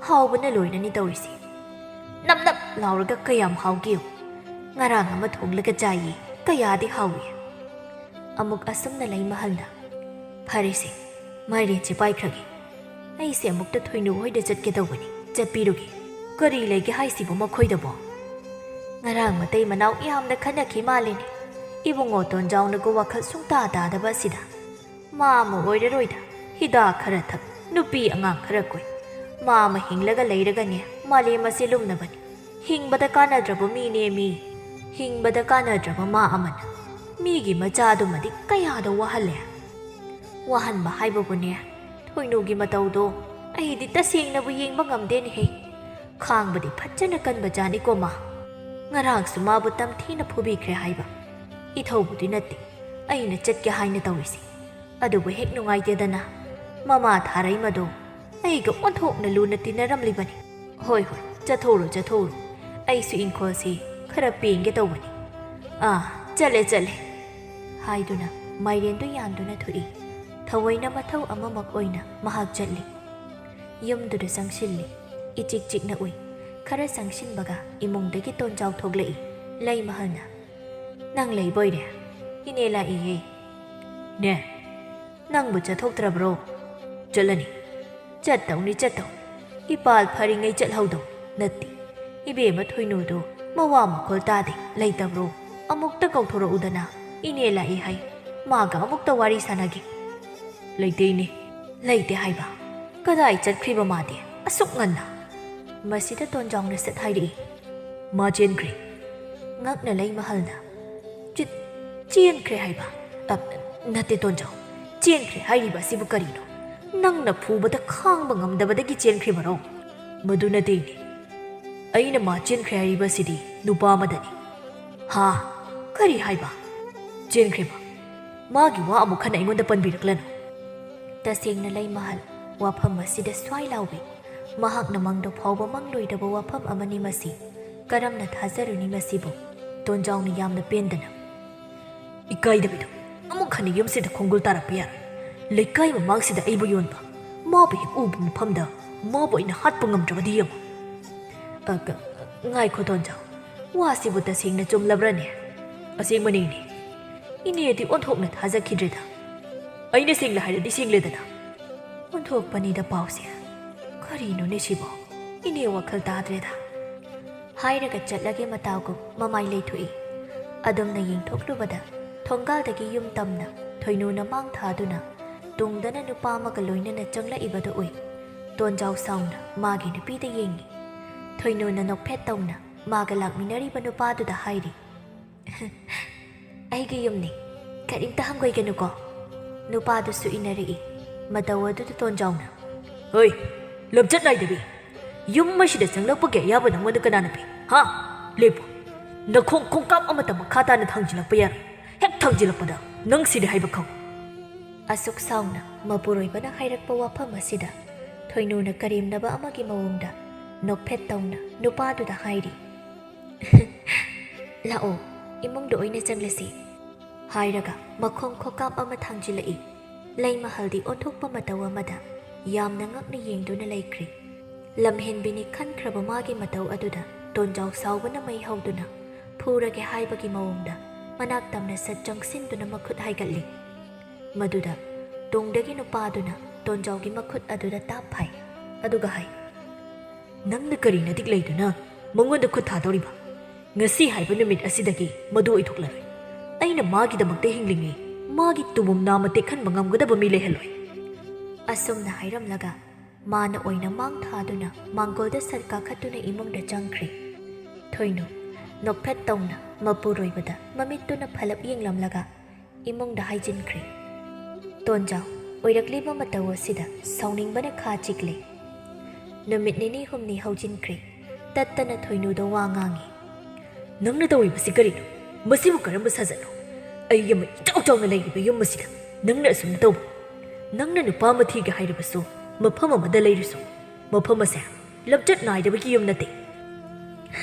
ꯍꯥꯎꯕꯅ ꯂꯣꯏꯔꯅꯤ ꯇꯧꯔꯤꯁꯦ꯫ ꯅꯞ ꯅꯞ ꯂꯥꯎꯔꯒ ꯀꯌꯥꯝ ꯍꯥꯎꯒꯦ ꯌꯦꯡꯉꯨ꯫ ꯉꯔꯥꯡ ꯑꯃ ꯊꯣꯡꯂꯒ ꯆꯥꯏꯌꯦ, ꯀꯌꯥꯗꯤ ꯍꯥꯎꯏ꯫ ꯑꯃꯨꯛ ꯑꯁꯨꯝꯅ ꯂꯩꯃꯍꯜꯅ, "ꯐꯔꯦꯁꯦ, ꯃꯥꯏꯔꯦꯟꯁꯦ ꯄꯥꯏꯈ꯭ꯔꯒꯦ꯫ ꯑꯩꯁꯦ ꯑꯃꯨꯛꯇ ꯊꯣꯏꯅꯨ ꯍꯣꯏꯗ ꯆꯠꯀꯦ ꯇꯧꯕꯅꯤ, ꯆꯠꯄꯤꯔꯨꯒꯦ꯫" "ꯀꯔꯤ ꯂꯩꯒꯦ ꯍꯥꯏꯁꯤꯕꯣ ꯃꯈꯣꯏꯗꯕꯣ?" "ꯉꯔꯥꯡ ꯃꯇꯩ ꯃꯅꯥꯎ ꯌꯥꯝꯅ ꯈꯠꯅꯈꯤ ꯃꯥꯜꯂꯤꯅꯦ꯫ ꯏꯕꯨꯡꯉꯣ ꯇꯣꯟꯖꯥꯎꯅꯒ ꯋꯥꯈꯜ ꯁꯨꯡꯇꯥ ꯇꯥꯗꯕ ꯑꯁꯤꯗ꯫ ꯃꯥ ꯑꯃ ꯑꯣꯏꯔꯔꯣꯏꯗ, ꯍꯤꯗꯥꯛ ꯈꯔ ꯊꯛ, ꯅꯨꯄꯤ ꯑꯉꯥꯡ ꯈꯔ ꯀꯣꯏ꯫ ꯃꯥ ꯑꯃ ꯍꯤꯡꯂꯒ ꯂꯩꯔꯒꯅꯦ, ꯃꯥꯂꯦꯝ ꯑꯁꯦ ꯂꯨꯝꯅꯕꯅꯤ꯫ ꯍꯤꯡꯕꯗ ꯀꯥꯟꯅꯗ꯭ꯔꯕ ꯃꯤꯅꯦ ꯃꯤ꯫ ꯍꯤꯡꯕꯗ ꯀꯥꯟꯅꯗ꯭ꯔꯕ ꯃꯥ ꯑꯃꯅ ꯃꯤꯒꯤ ꯃꯆꯥꯗꯨꯃꯗꯤ ꯀꯌꯥꯗ ꯋꯥꯍꯜꯂꯦ꯫" "ꯋꯥꯍꯟꯕ ꯍꯥꯏꯕꯕꯨꯅꯦ, ꯊꯣꯏꯅꯨꯒꯤ ꯃꯇꯧꯗꯣ ꯑꯩꯗꯤ ꯇꯁꯦꯡꯅꯕꯨ ꯌꯦꯡꯕ ꯉꯝꯗꯦꯅꯦꯍꯦ꯫ ꯈꯥꯡꯕꯗꯤ ꯐꯖꯅ ꯀꯟꯕ ꯖꯥꯠꯅꯤꯀꯣ ꯃꯥ꯫ ꯉꯔꯥꯡꯁꯨ ꯃꯥꯕꯨ ꯇꯝꯊꯤꯅ ꯐꯨꯕꯤꯈ꯭ꯔꯦ ꯍꯥꯏꯕ꯫ ꯏꯊꯧꯕꯨꯗꯤ ꯅꯠꯇꯦ, ꯑꯩꯅ ꯆꯠꯀꯦ ꯍꯥꯏꯅ ꯇꯧꯔꯤꯁꯦ꯫ ꯑꯗꯨꯕꯨ ꯍꯦꯛ ꯅꯨꯡꯉꯥꯏꯇꯦꯗꯅ, ꯃꯃꯥ ꯊꯥꯔꯩꯃꯗꯣ ꯑꯩꯒ ꯑꯣꯟꯊꯣꯛꯅ ꯂꯨꯅ ꯇꯤꯟꯅꯔꯝꯂꯤꯕꯅꯤ꯫ ꯍꯣꯏ, ꯍꯣꯏ, ꯆꯠꯊꯣꯛꯎꯔꯣ, ꯆꯠꯊꯣꯛꯎꯔꯣ꯫ ꯑꯩꯁꯨ ꯏꯪꯈꯣꯜꯁꯤ ꯈꯔ ꯄꯦꯡꯒꯦ ꯇꯧꯕꯅꯤ꯫ ꯑꯥ, ꯆꯠꯂꯦ, ꯆꯠꯂꯦ꯫" ꯍꯥꯏꯗꯨꯅ ꯃꯥꯏꯔꯦꯟꯗꯨ ꯌꯥꯟꯗꯨꯅ ꯊꯣꯛꯏ꯫ ꯊꯑꯣꯏꯅ ꯃꯊꯧ ꯑꯃꯃꯛ ꯑꯣꯏꯅ ꯃꯍꯥꯛ ꯆꯠꯂꯤ꯫ ꯌꯨꯝꯗꯨꯗ ꯆꯪꯁꯤꯜꯂꯤ꯫ ꯏꯆꯤꯛ ꯆꯤꯛꯅ ꯎꯏ꯫ ꯈꯔ ꯆꯪꯁꯤꯟꯕꯒ ꯏꯃꯨꯡꯗꯒꯤ ꯇꯣꯟꯖꯥꯎ ꯊꯣꯛꯂꯛꯏ꯫ ꯂꯩꯃꯍꯜꯅ, "ꯅꯪ ꯂꯩꯕꯣꯏꯔꯦ?" "ꯏꯅꯦ ꯂꯥꯛꯏꯌꯦ꯫" "ꯅꯦ, ꯅꯪꯕꯨ ꯆꯠꯊꯣꯛꯇ꯭ꯔꯕ꯭ꯔꯣ?" "ꯆꯠꯂꯅꯤ, ꯆꯠꯇꯧꯅꯤ, ꯆꯠꯇꯧ꯫ ꯏꯄꯥꯜ ꯐꯔꯤꯉꯩ ꯆꯠꯍꯧꯗꯧ ꯅꯠꯇꯦ꯫ ꯏꯕꯦꯝꯃ ꯊꯣꯏꯅꯨꯗꯣ ꯃꯋꯥ ꯃꯈꯣꯜ ꯇꯥꯗꯦ, ꯂꯩꯇꯕ꯭ꯔꯣ? ꯑꯃꯨꯛꯇ ꯀꯧꯊꯣꯔꯛꯎꯗꯅ, ꯏꯅꯦ ꯂꯥꯛꯏ ꯍꯥꯏ, ꯃꯥꯒ ꯑꯃꯨꯛꯇ ꯋꯥꯔꯤ ꯁꯥꯟꯅꯒꯦ꯫" "ꯂꯩꯇꯦ ꯏꯅꯦ꯫" "ꯂꯩꯇꯦ ꯍꯥꯏꯕ? ꯀꯗꯥꯏ ꯆꯠꯈ꯭ꯔꯤꯕ ꯃꯥꯗꯤ ꯑꯁꯨꯛ ꯉꯟꯅ?" ꯃꯁꯤꯗ ꯇꯣꯟꯖꯥꯎꯅ ꯁꯠ ꯍꯥꯏꯔꯛꯏ, "ꯃꯥ ꯆꯦꯟꯈ꯭ꯔꯦ꯫" ꯉꯛꯅ ꯂꯩꯃꯍꯜꯅ, "ꯆꯦ-, ꯆꯦꯟꯈ꯭ꯔꯦ ꯍꯥꯏꯕ? ꯑ, ꯅꯠꯇꯦ ꯇꯣꯟꯖꯥꯎ, ꯆꯦꯟꯈ꯭ꯔꯦ ꯍꯥꯏꯔꯤꯕ ꯑꯁꯤꯕꯨ ꯀꯔꯤꯅꯣ? ꯅꯪꯅ ꯐꯨꯕꯗ ꯈꯥꯡꯕ ꯉꯝꯗꯕꯗꯒꯤ ꯆꯦꯟꯈ꯭ꯔꯤꯕꯔꯣ?" "ꯃꯗꯨ ꯅꯠꯇꯦ ꯏꯅꯦ꯫ ꯑꯩꯅ ꯃꯥ ꯆꯦꯟꯈ꯭ꯔꯦ ꯍꯥꯏꯔꯤꯕꯁꯤꯗꯤ ꯅꯨꯄꯥ ꯑꯃꯗꯅꯤ꯫" "ꯍꯥ? ꯀꯔꯤ ꯍꯥꯏꯕ? ꯆꯦꯟꯈ꯭ꯔꯦꯕ? ꯃꯥꯒꯤ ꯋꯥ ꯑꯃꯨꯛ ꯍꯟꯅ ꯑꯩꯉꯣꯟꯗ ꯄꯟꯕꯤꯔꯛꯂꯅꯨ꯫" ꯇꯁꯦꯡꯅ ꯂꯩꯃꯍꯜ ꯋꯥꯐꯝ ꯑꯁꯤꯗ ꯁ꯭ꯋꯥꯏ ꯂꯥꯎꯏ꯫ ꯃꯍꯥꯛꯅ ꯃꯪꯗ ꯐꯥꯎꯕ ꯃꯪꯂꯣꯏꯗꯕ ꯋꯥꯐꯝ ꯑꯃꯅꯤ ꯃꯁꯤ꯫ ꯀꯔꯝꯅ ꯊꯥꯖꯔꯨꯅꯤ ꯃꯁꯤꯕꯨ? ꯇꯣꯟꯖꯥꯎꯅ ꯌꯥꯝꯅ ꯄꯦꯟꯗꯅ, "ꯏꯀꯥꯏꯗꯕꯤꯗꯣ, ꯑꯃꯨꯛ ꯍꯟꯅ ꯌꯨꯝꯁꯤꯗ ꯈꯣꯡꯒꯨꯜ ꯇꯥꯔꯛꯄ ꯌꯥꯔꯣꯏ꯫ ꯂꯩꯀꯥꯏ ꯃꯃꯥꯡꯁꯤꯗ ꯑꯩꯕꯨ ꯌꯣꯟꯕ, ꯃꯥꯕꯨ ꯍꯦꯛ ꯎꯕ ꯃꯐꯝꯗ ꯃꯥꯕꯨ ꯑꯩꯅ ꯍꯥꯠꯄ ꯉꯝꯗ꯭ꯔꯕꯗꯤ ꯌꯦꯡꯉꯨ꯫" "ꯑ, ꯀ-, ꯉꯥꯏꯈꯣ ꯇꯣꯟꯖꯥꯎ, ꯋꯥꯁꯤꯕꯨ ꯇꯁꯦꯡꯅ ꯆꯨꯝꯂꯕ꯭ꯔꯅꯦ?" "ꯑꯁꯦꯡꯕꯅꯦ ꯏꯅꯦ꯫ ꯏꯅꯦꯗꯤ ꯑꯣꯟꯊꯣꯛꯅ ꯊꯥꯖꯈꯤꯗ꯭ꯔꯦꯗ꯫ ꯑꯩꯅ ꯁꯦꯡꯅ ꯍꯥꯏꯔꯗꯤ ꯁꯦꯡꯂꯦꯗꯅ꯫" "ꯑꯣꯟꯊꯣꯛꯄꯅꯤꯗ ꯄꯥꯎꯁꯦ꯫ ꯀꯔꯤꯅꯣꯅꯦ ꯁꯤꯕꯣ? ꯏꯅꯦ ꯋꯥꯈꯜ ꯇꯥꯗ꯭ꯔꯦꯗ꯫" ꯍꯥꯏꯔꯒ ꯆꯠꯂꯒꯦ ꯃꯇꯥꯒꯨꯝ ꯃꯃꯥꯏ ꯂꯩꯊꯣꯛꯏ꯫ ꯑꯗꯨꯝꯅ ꯌꯦꯡꯊꯣꯛꯂꯨꯕꯗ ꯊꯣꯡꯒꯥꯜꯗꯒꯤ ꯌꯨꯝ ꯇꯝꯅ ꯊꯣꯏꯅꯨꯅ ꯃꯥꯡ ꯊꯥꯗꯨꯅ ꯇꯨꯡꯗꯅ ꯅꯨꯄꯥ ꯑꯃꯒ ꯂꯣꯏꯅꯅ ꯆꯪꯂꯛꯏꯕꯗꯨ ꯎꯏ꯫ ꯇꯣꯟꯖꯥꯎ ꯁꯥꯎꯅ ꯃꯥꯒꯤ ꯅꯨꯄꯤꯗ ꯌꯦꯡꯉꯤ꯫ ꯊꯣꯏꯅꯨꯅ ꯅꯣꯛꯐꯦꯠ ꯇꯧꯅ ꯃꯥꯒ ꯂꯥꯛꯃꯤꯟꯅꯔꯤꯕ ꯅꯨꯄꯥꯗꯨꯗ ꯍꯥꯏꯔꯤ, "ꯑꯩꯒꯤ ꯌꯨꯝꯅꯤ, ꯀꯔꯤꯝꯇ ꯍꯪꯒꯣꯏꯒꯅꯨꯀꯣ꯫" ꯅꯨꯄꯥꯗꯨꯁꯨ ꯏꯟꯅꯔꯛꯏ꯫ ꯃꯇꯧ ꯑꯗꯨꯗ ꯇꯣꯟꯖꯥꯎꯅ, "ꯍꯣꯏ, ꯂꯝꯆꯠ ꯅꯥꯏꯗꯕꯤ, ꯌꯨꯝ ꯑꯁꯤꯗ ꯆꯪꯂꯛꯄꯒꯤ ꯑꯌꯥꯕ ꯅꯪꯉꯣꯟꯗ ꯀꯅꯥꯅ ꯄꯤ? ꯍꯥ? ꯂꯦꯞꯄꯨ꯫ ꯅꯈꯣꯡ ꯈꯣꯡꯀꯥꯞ ꯑꯃꯇ ꯃꯈꯥ ꯇꯥꯅ ꯊꯥꯡꯖꯤꯜꯂꯛꯄ ꯌꯥꯔꯣꯏ꯫ ꯍꯦꯛ ꯊꯥꯡꯖꯤꯜꯂꯛꯄꯗ ꯅꯪ ꯁꯤꯔꯦ ꯍꯥꯏꯕ ꯈꯪꯉꯨ꯫" ꯑꯁꯨꯛ ꯁꯥꯎꯅ ꯃꯄꯨꯔꯣꯏꯕꯅ ꯍꯥꯏꯔꯛꯄ ꯋꯥꯐꯝ ꯑꯁꯤꯗ ꯊꯣꯏꯅꯨꯅ ꯀꯔꯦꯝꯅꯕ ꯑꯃꯒꯤ ꯃꯑꯣꯡꯗ ꯅꯣꯛꯐꯦꯠ ꯇꯧꯅ ꯅꯨꯄꯥꯗꯨꯗ ꯍꯥꯏꯔꯤ, "ꯂꯥꯛꯑꯣ, ꯏꯃꯨꯡꯗ ꯑꯣꯏꯅ ꯆꯪꯂꯁꯤ꯫" ꯍꯥꯏꯔꯒ ꯃꯈꯣꯡ ꯈꯣꯡꯀꯥꯞ ꯑꯃ ꯊꯥꯡꯖꯤꯜꯂꯛꯏ꯫ ꯂꯩꯃꯍꯜꯗꯤ ꯑꯣꯟꯊꯣꯛꯄ ꯃꯇꯧ ꯑꯃꯗ ꯌꯥꯝꯅ ꯉꯛꯅ ꯌꯦꯡꯗꯨꯅ ꯂꯩꯈ꯭ꯔꯦ꯫ ꯂꯝꯍꯦꯟꯕꯤꯅꯤ ꯈꯟꯈ꯭ꯔꯕ ꯃꯥꯒꯤ ꯃꯇꯧ ꯑꯗꯨꯗ ꯇꯣꯟꯖꯥꯎ ꯁꯥꯎꯕꯅ ꯃꯩ ꯍꯧꯗꯨꯅ ꯐꯨꯔꯒꯦ ꯍꯥꯏꯕꯒꯤ ꯃꯑꯣꯡꯗ ꯃꯅꯥꯛ ꯇꯝꯅ ꯁꯠ ꯆꯪꯁꯤꯟꯗꯨꯅ ꯃꯈꯨꯠ ꯍꯥꯏꯒꯠꯂꯤ꯫ ꯃꯗꯨꯗ ꯇꯨꯡꯗꯒꯤ ꯅꯨꯄꯥꯗꯨꯅ ꯇꯣꯟꯖꯥꯎꯒꯤ ꯃꯈꯨꯠ ꯑꯗꯨꯗ ꯇꯥꯞ ꯐꯥꯏ꯫ ꯑꯗꯨꯒ ꯍꯥꯏ, "ꯅꯪꯅ ꯀꯔꯤ ꯅꯇꯤꯛ ꯂꯩꯗꯨꯅ ꯃꯉꯣꯟꯗ ꯈꯨꯠ ꯊꯥꯗꯧꯔꯤꯕ? ꯉꯁꯤ ꯍꯥꯏꯕ ꯅꯨꯃꯤꯠ ꯑꯁꯤꯗꯒꯤ ꯃꯗꯨ ꯑꯣꯏꯊꯣꯛꯂꯔꯣꯏ꯫ ꯑꯩꯅ ꯃꯥꯒꯤꯗꯃꯛꯇ ꯍꯤꯡꯂꯤꯉꯩ ꯃꯥꯒꯤ ꯇꯨꯃꯨꯝ ꯅꯥꯝꯃ ꯇꯦꯛꯍꯟꯕ ꯉꯝꯒꯗꯕ ꯃꯤ ꯂꯩꯍꯜꯂꯣꯏ꯫" ꯑꯁꯨꯝꯅ ꯍꯥꯏꯔꯝꯂꯒ ꯃꯥꯅ ꯑꯣꯏꯅ ꯃꯥꯡ ꯊꯥꯗꯨꯅ ꯃꯥꯡꯒꯣꯜꯗ ꯁꯠ ꯀꯥꯈꯠꯇꯨꯅ ꯏꯃꯨꯡꯗ ꯆꯪꯈ꯭ꯔꯦ꯫ ꯊꯣꯏꯅꯨ ꯅꯣꯛꯐꯦꯠ ꯇꯧꯅ ꯃꯄꯨꯔꯣꯏꯕꯗ ꯃꯃꯤꯠꯇꯨꯅ ꯐꯂꯞ ꯌꯦꯡꯂꯝꯂꯒ ꯏꯃꯨꯡꯗ ꯍꯥꯏꯖꯤꯟꯈ꯭ꯔꯦ꯫ ꯇꯣꯟꯖꯥꯎ ꯑꯣꯏꯔꯛꯂꯤꯕ ꯃꯇꯧ ꯑꯁꯤꯗ ꯁꯥꯎꯅꯤꯡꯕꯅ ꯈꯥ ꯆꯤꯛꯂꯦ꯫ ꯅꯨꯃꯤꯠ ꯅꯤꯅꯤ ꯍꯨꯝꯅꯤ ꯍꯧꯖꯤꯟꯈ꯭ꯔꯦ꯫ ꯇꯠꯇꯅ ꯊꯣꯏꯅꯨꯗ ꯋꯥ ꯉꯥꯡꯉꯤ꯫ "ꯅꯪꯅ ꯇꯧꯔꯤꯕꯁꯤ ꯀꯔꯤꯅꯣ? ꯃꯁꯤꯕꯨ ꯀꯔꯝꯕ ꯁꯥꯖꯠꯅꯣ? ꯑꯩ ꯑꯃ ꯏꯆꯥꯎ ꯆꯥꯎꯅ ꯂꯩꯔꯤꯕ ꯌꯨꯝ ꯑꯁꯤꯗ ꯅꯪꯅ ꯑꯁꯨꯝꯅ ꯇꯧꯕ? ꯅꯪꯅ ꯅꯨꯄꯥ ꯑꯃ ꯊꯤꯒꯦ ꯍꯥꯏꯔꯕꯁꯨ ꯃꯐꯝ ꯑꯃꯗ ꯂꯩꯔꯁꯨ, ꯃꯐꯝ ꯑꯁꯦ ꯂꯝꯆꯠ ꯅꯥꯏꯗꯕꯒꯤ ꯌꯨꯝ ꯅꯠꯇꯦ꯫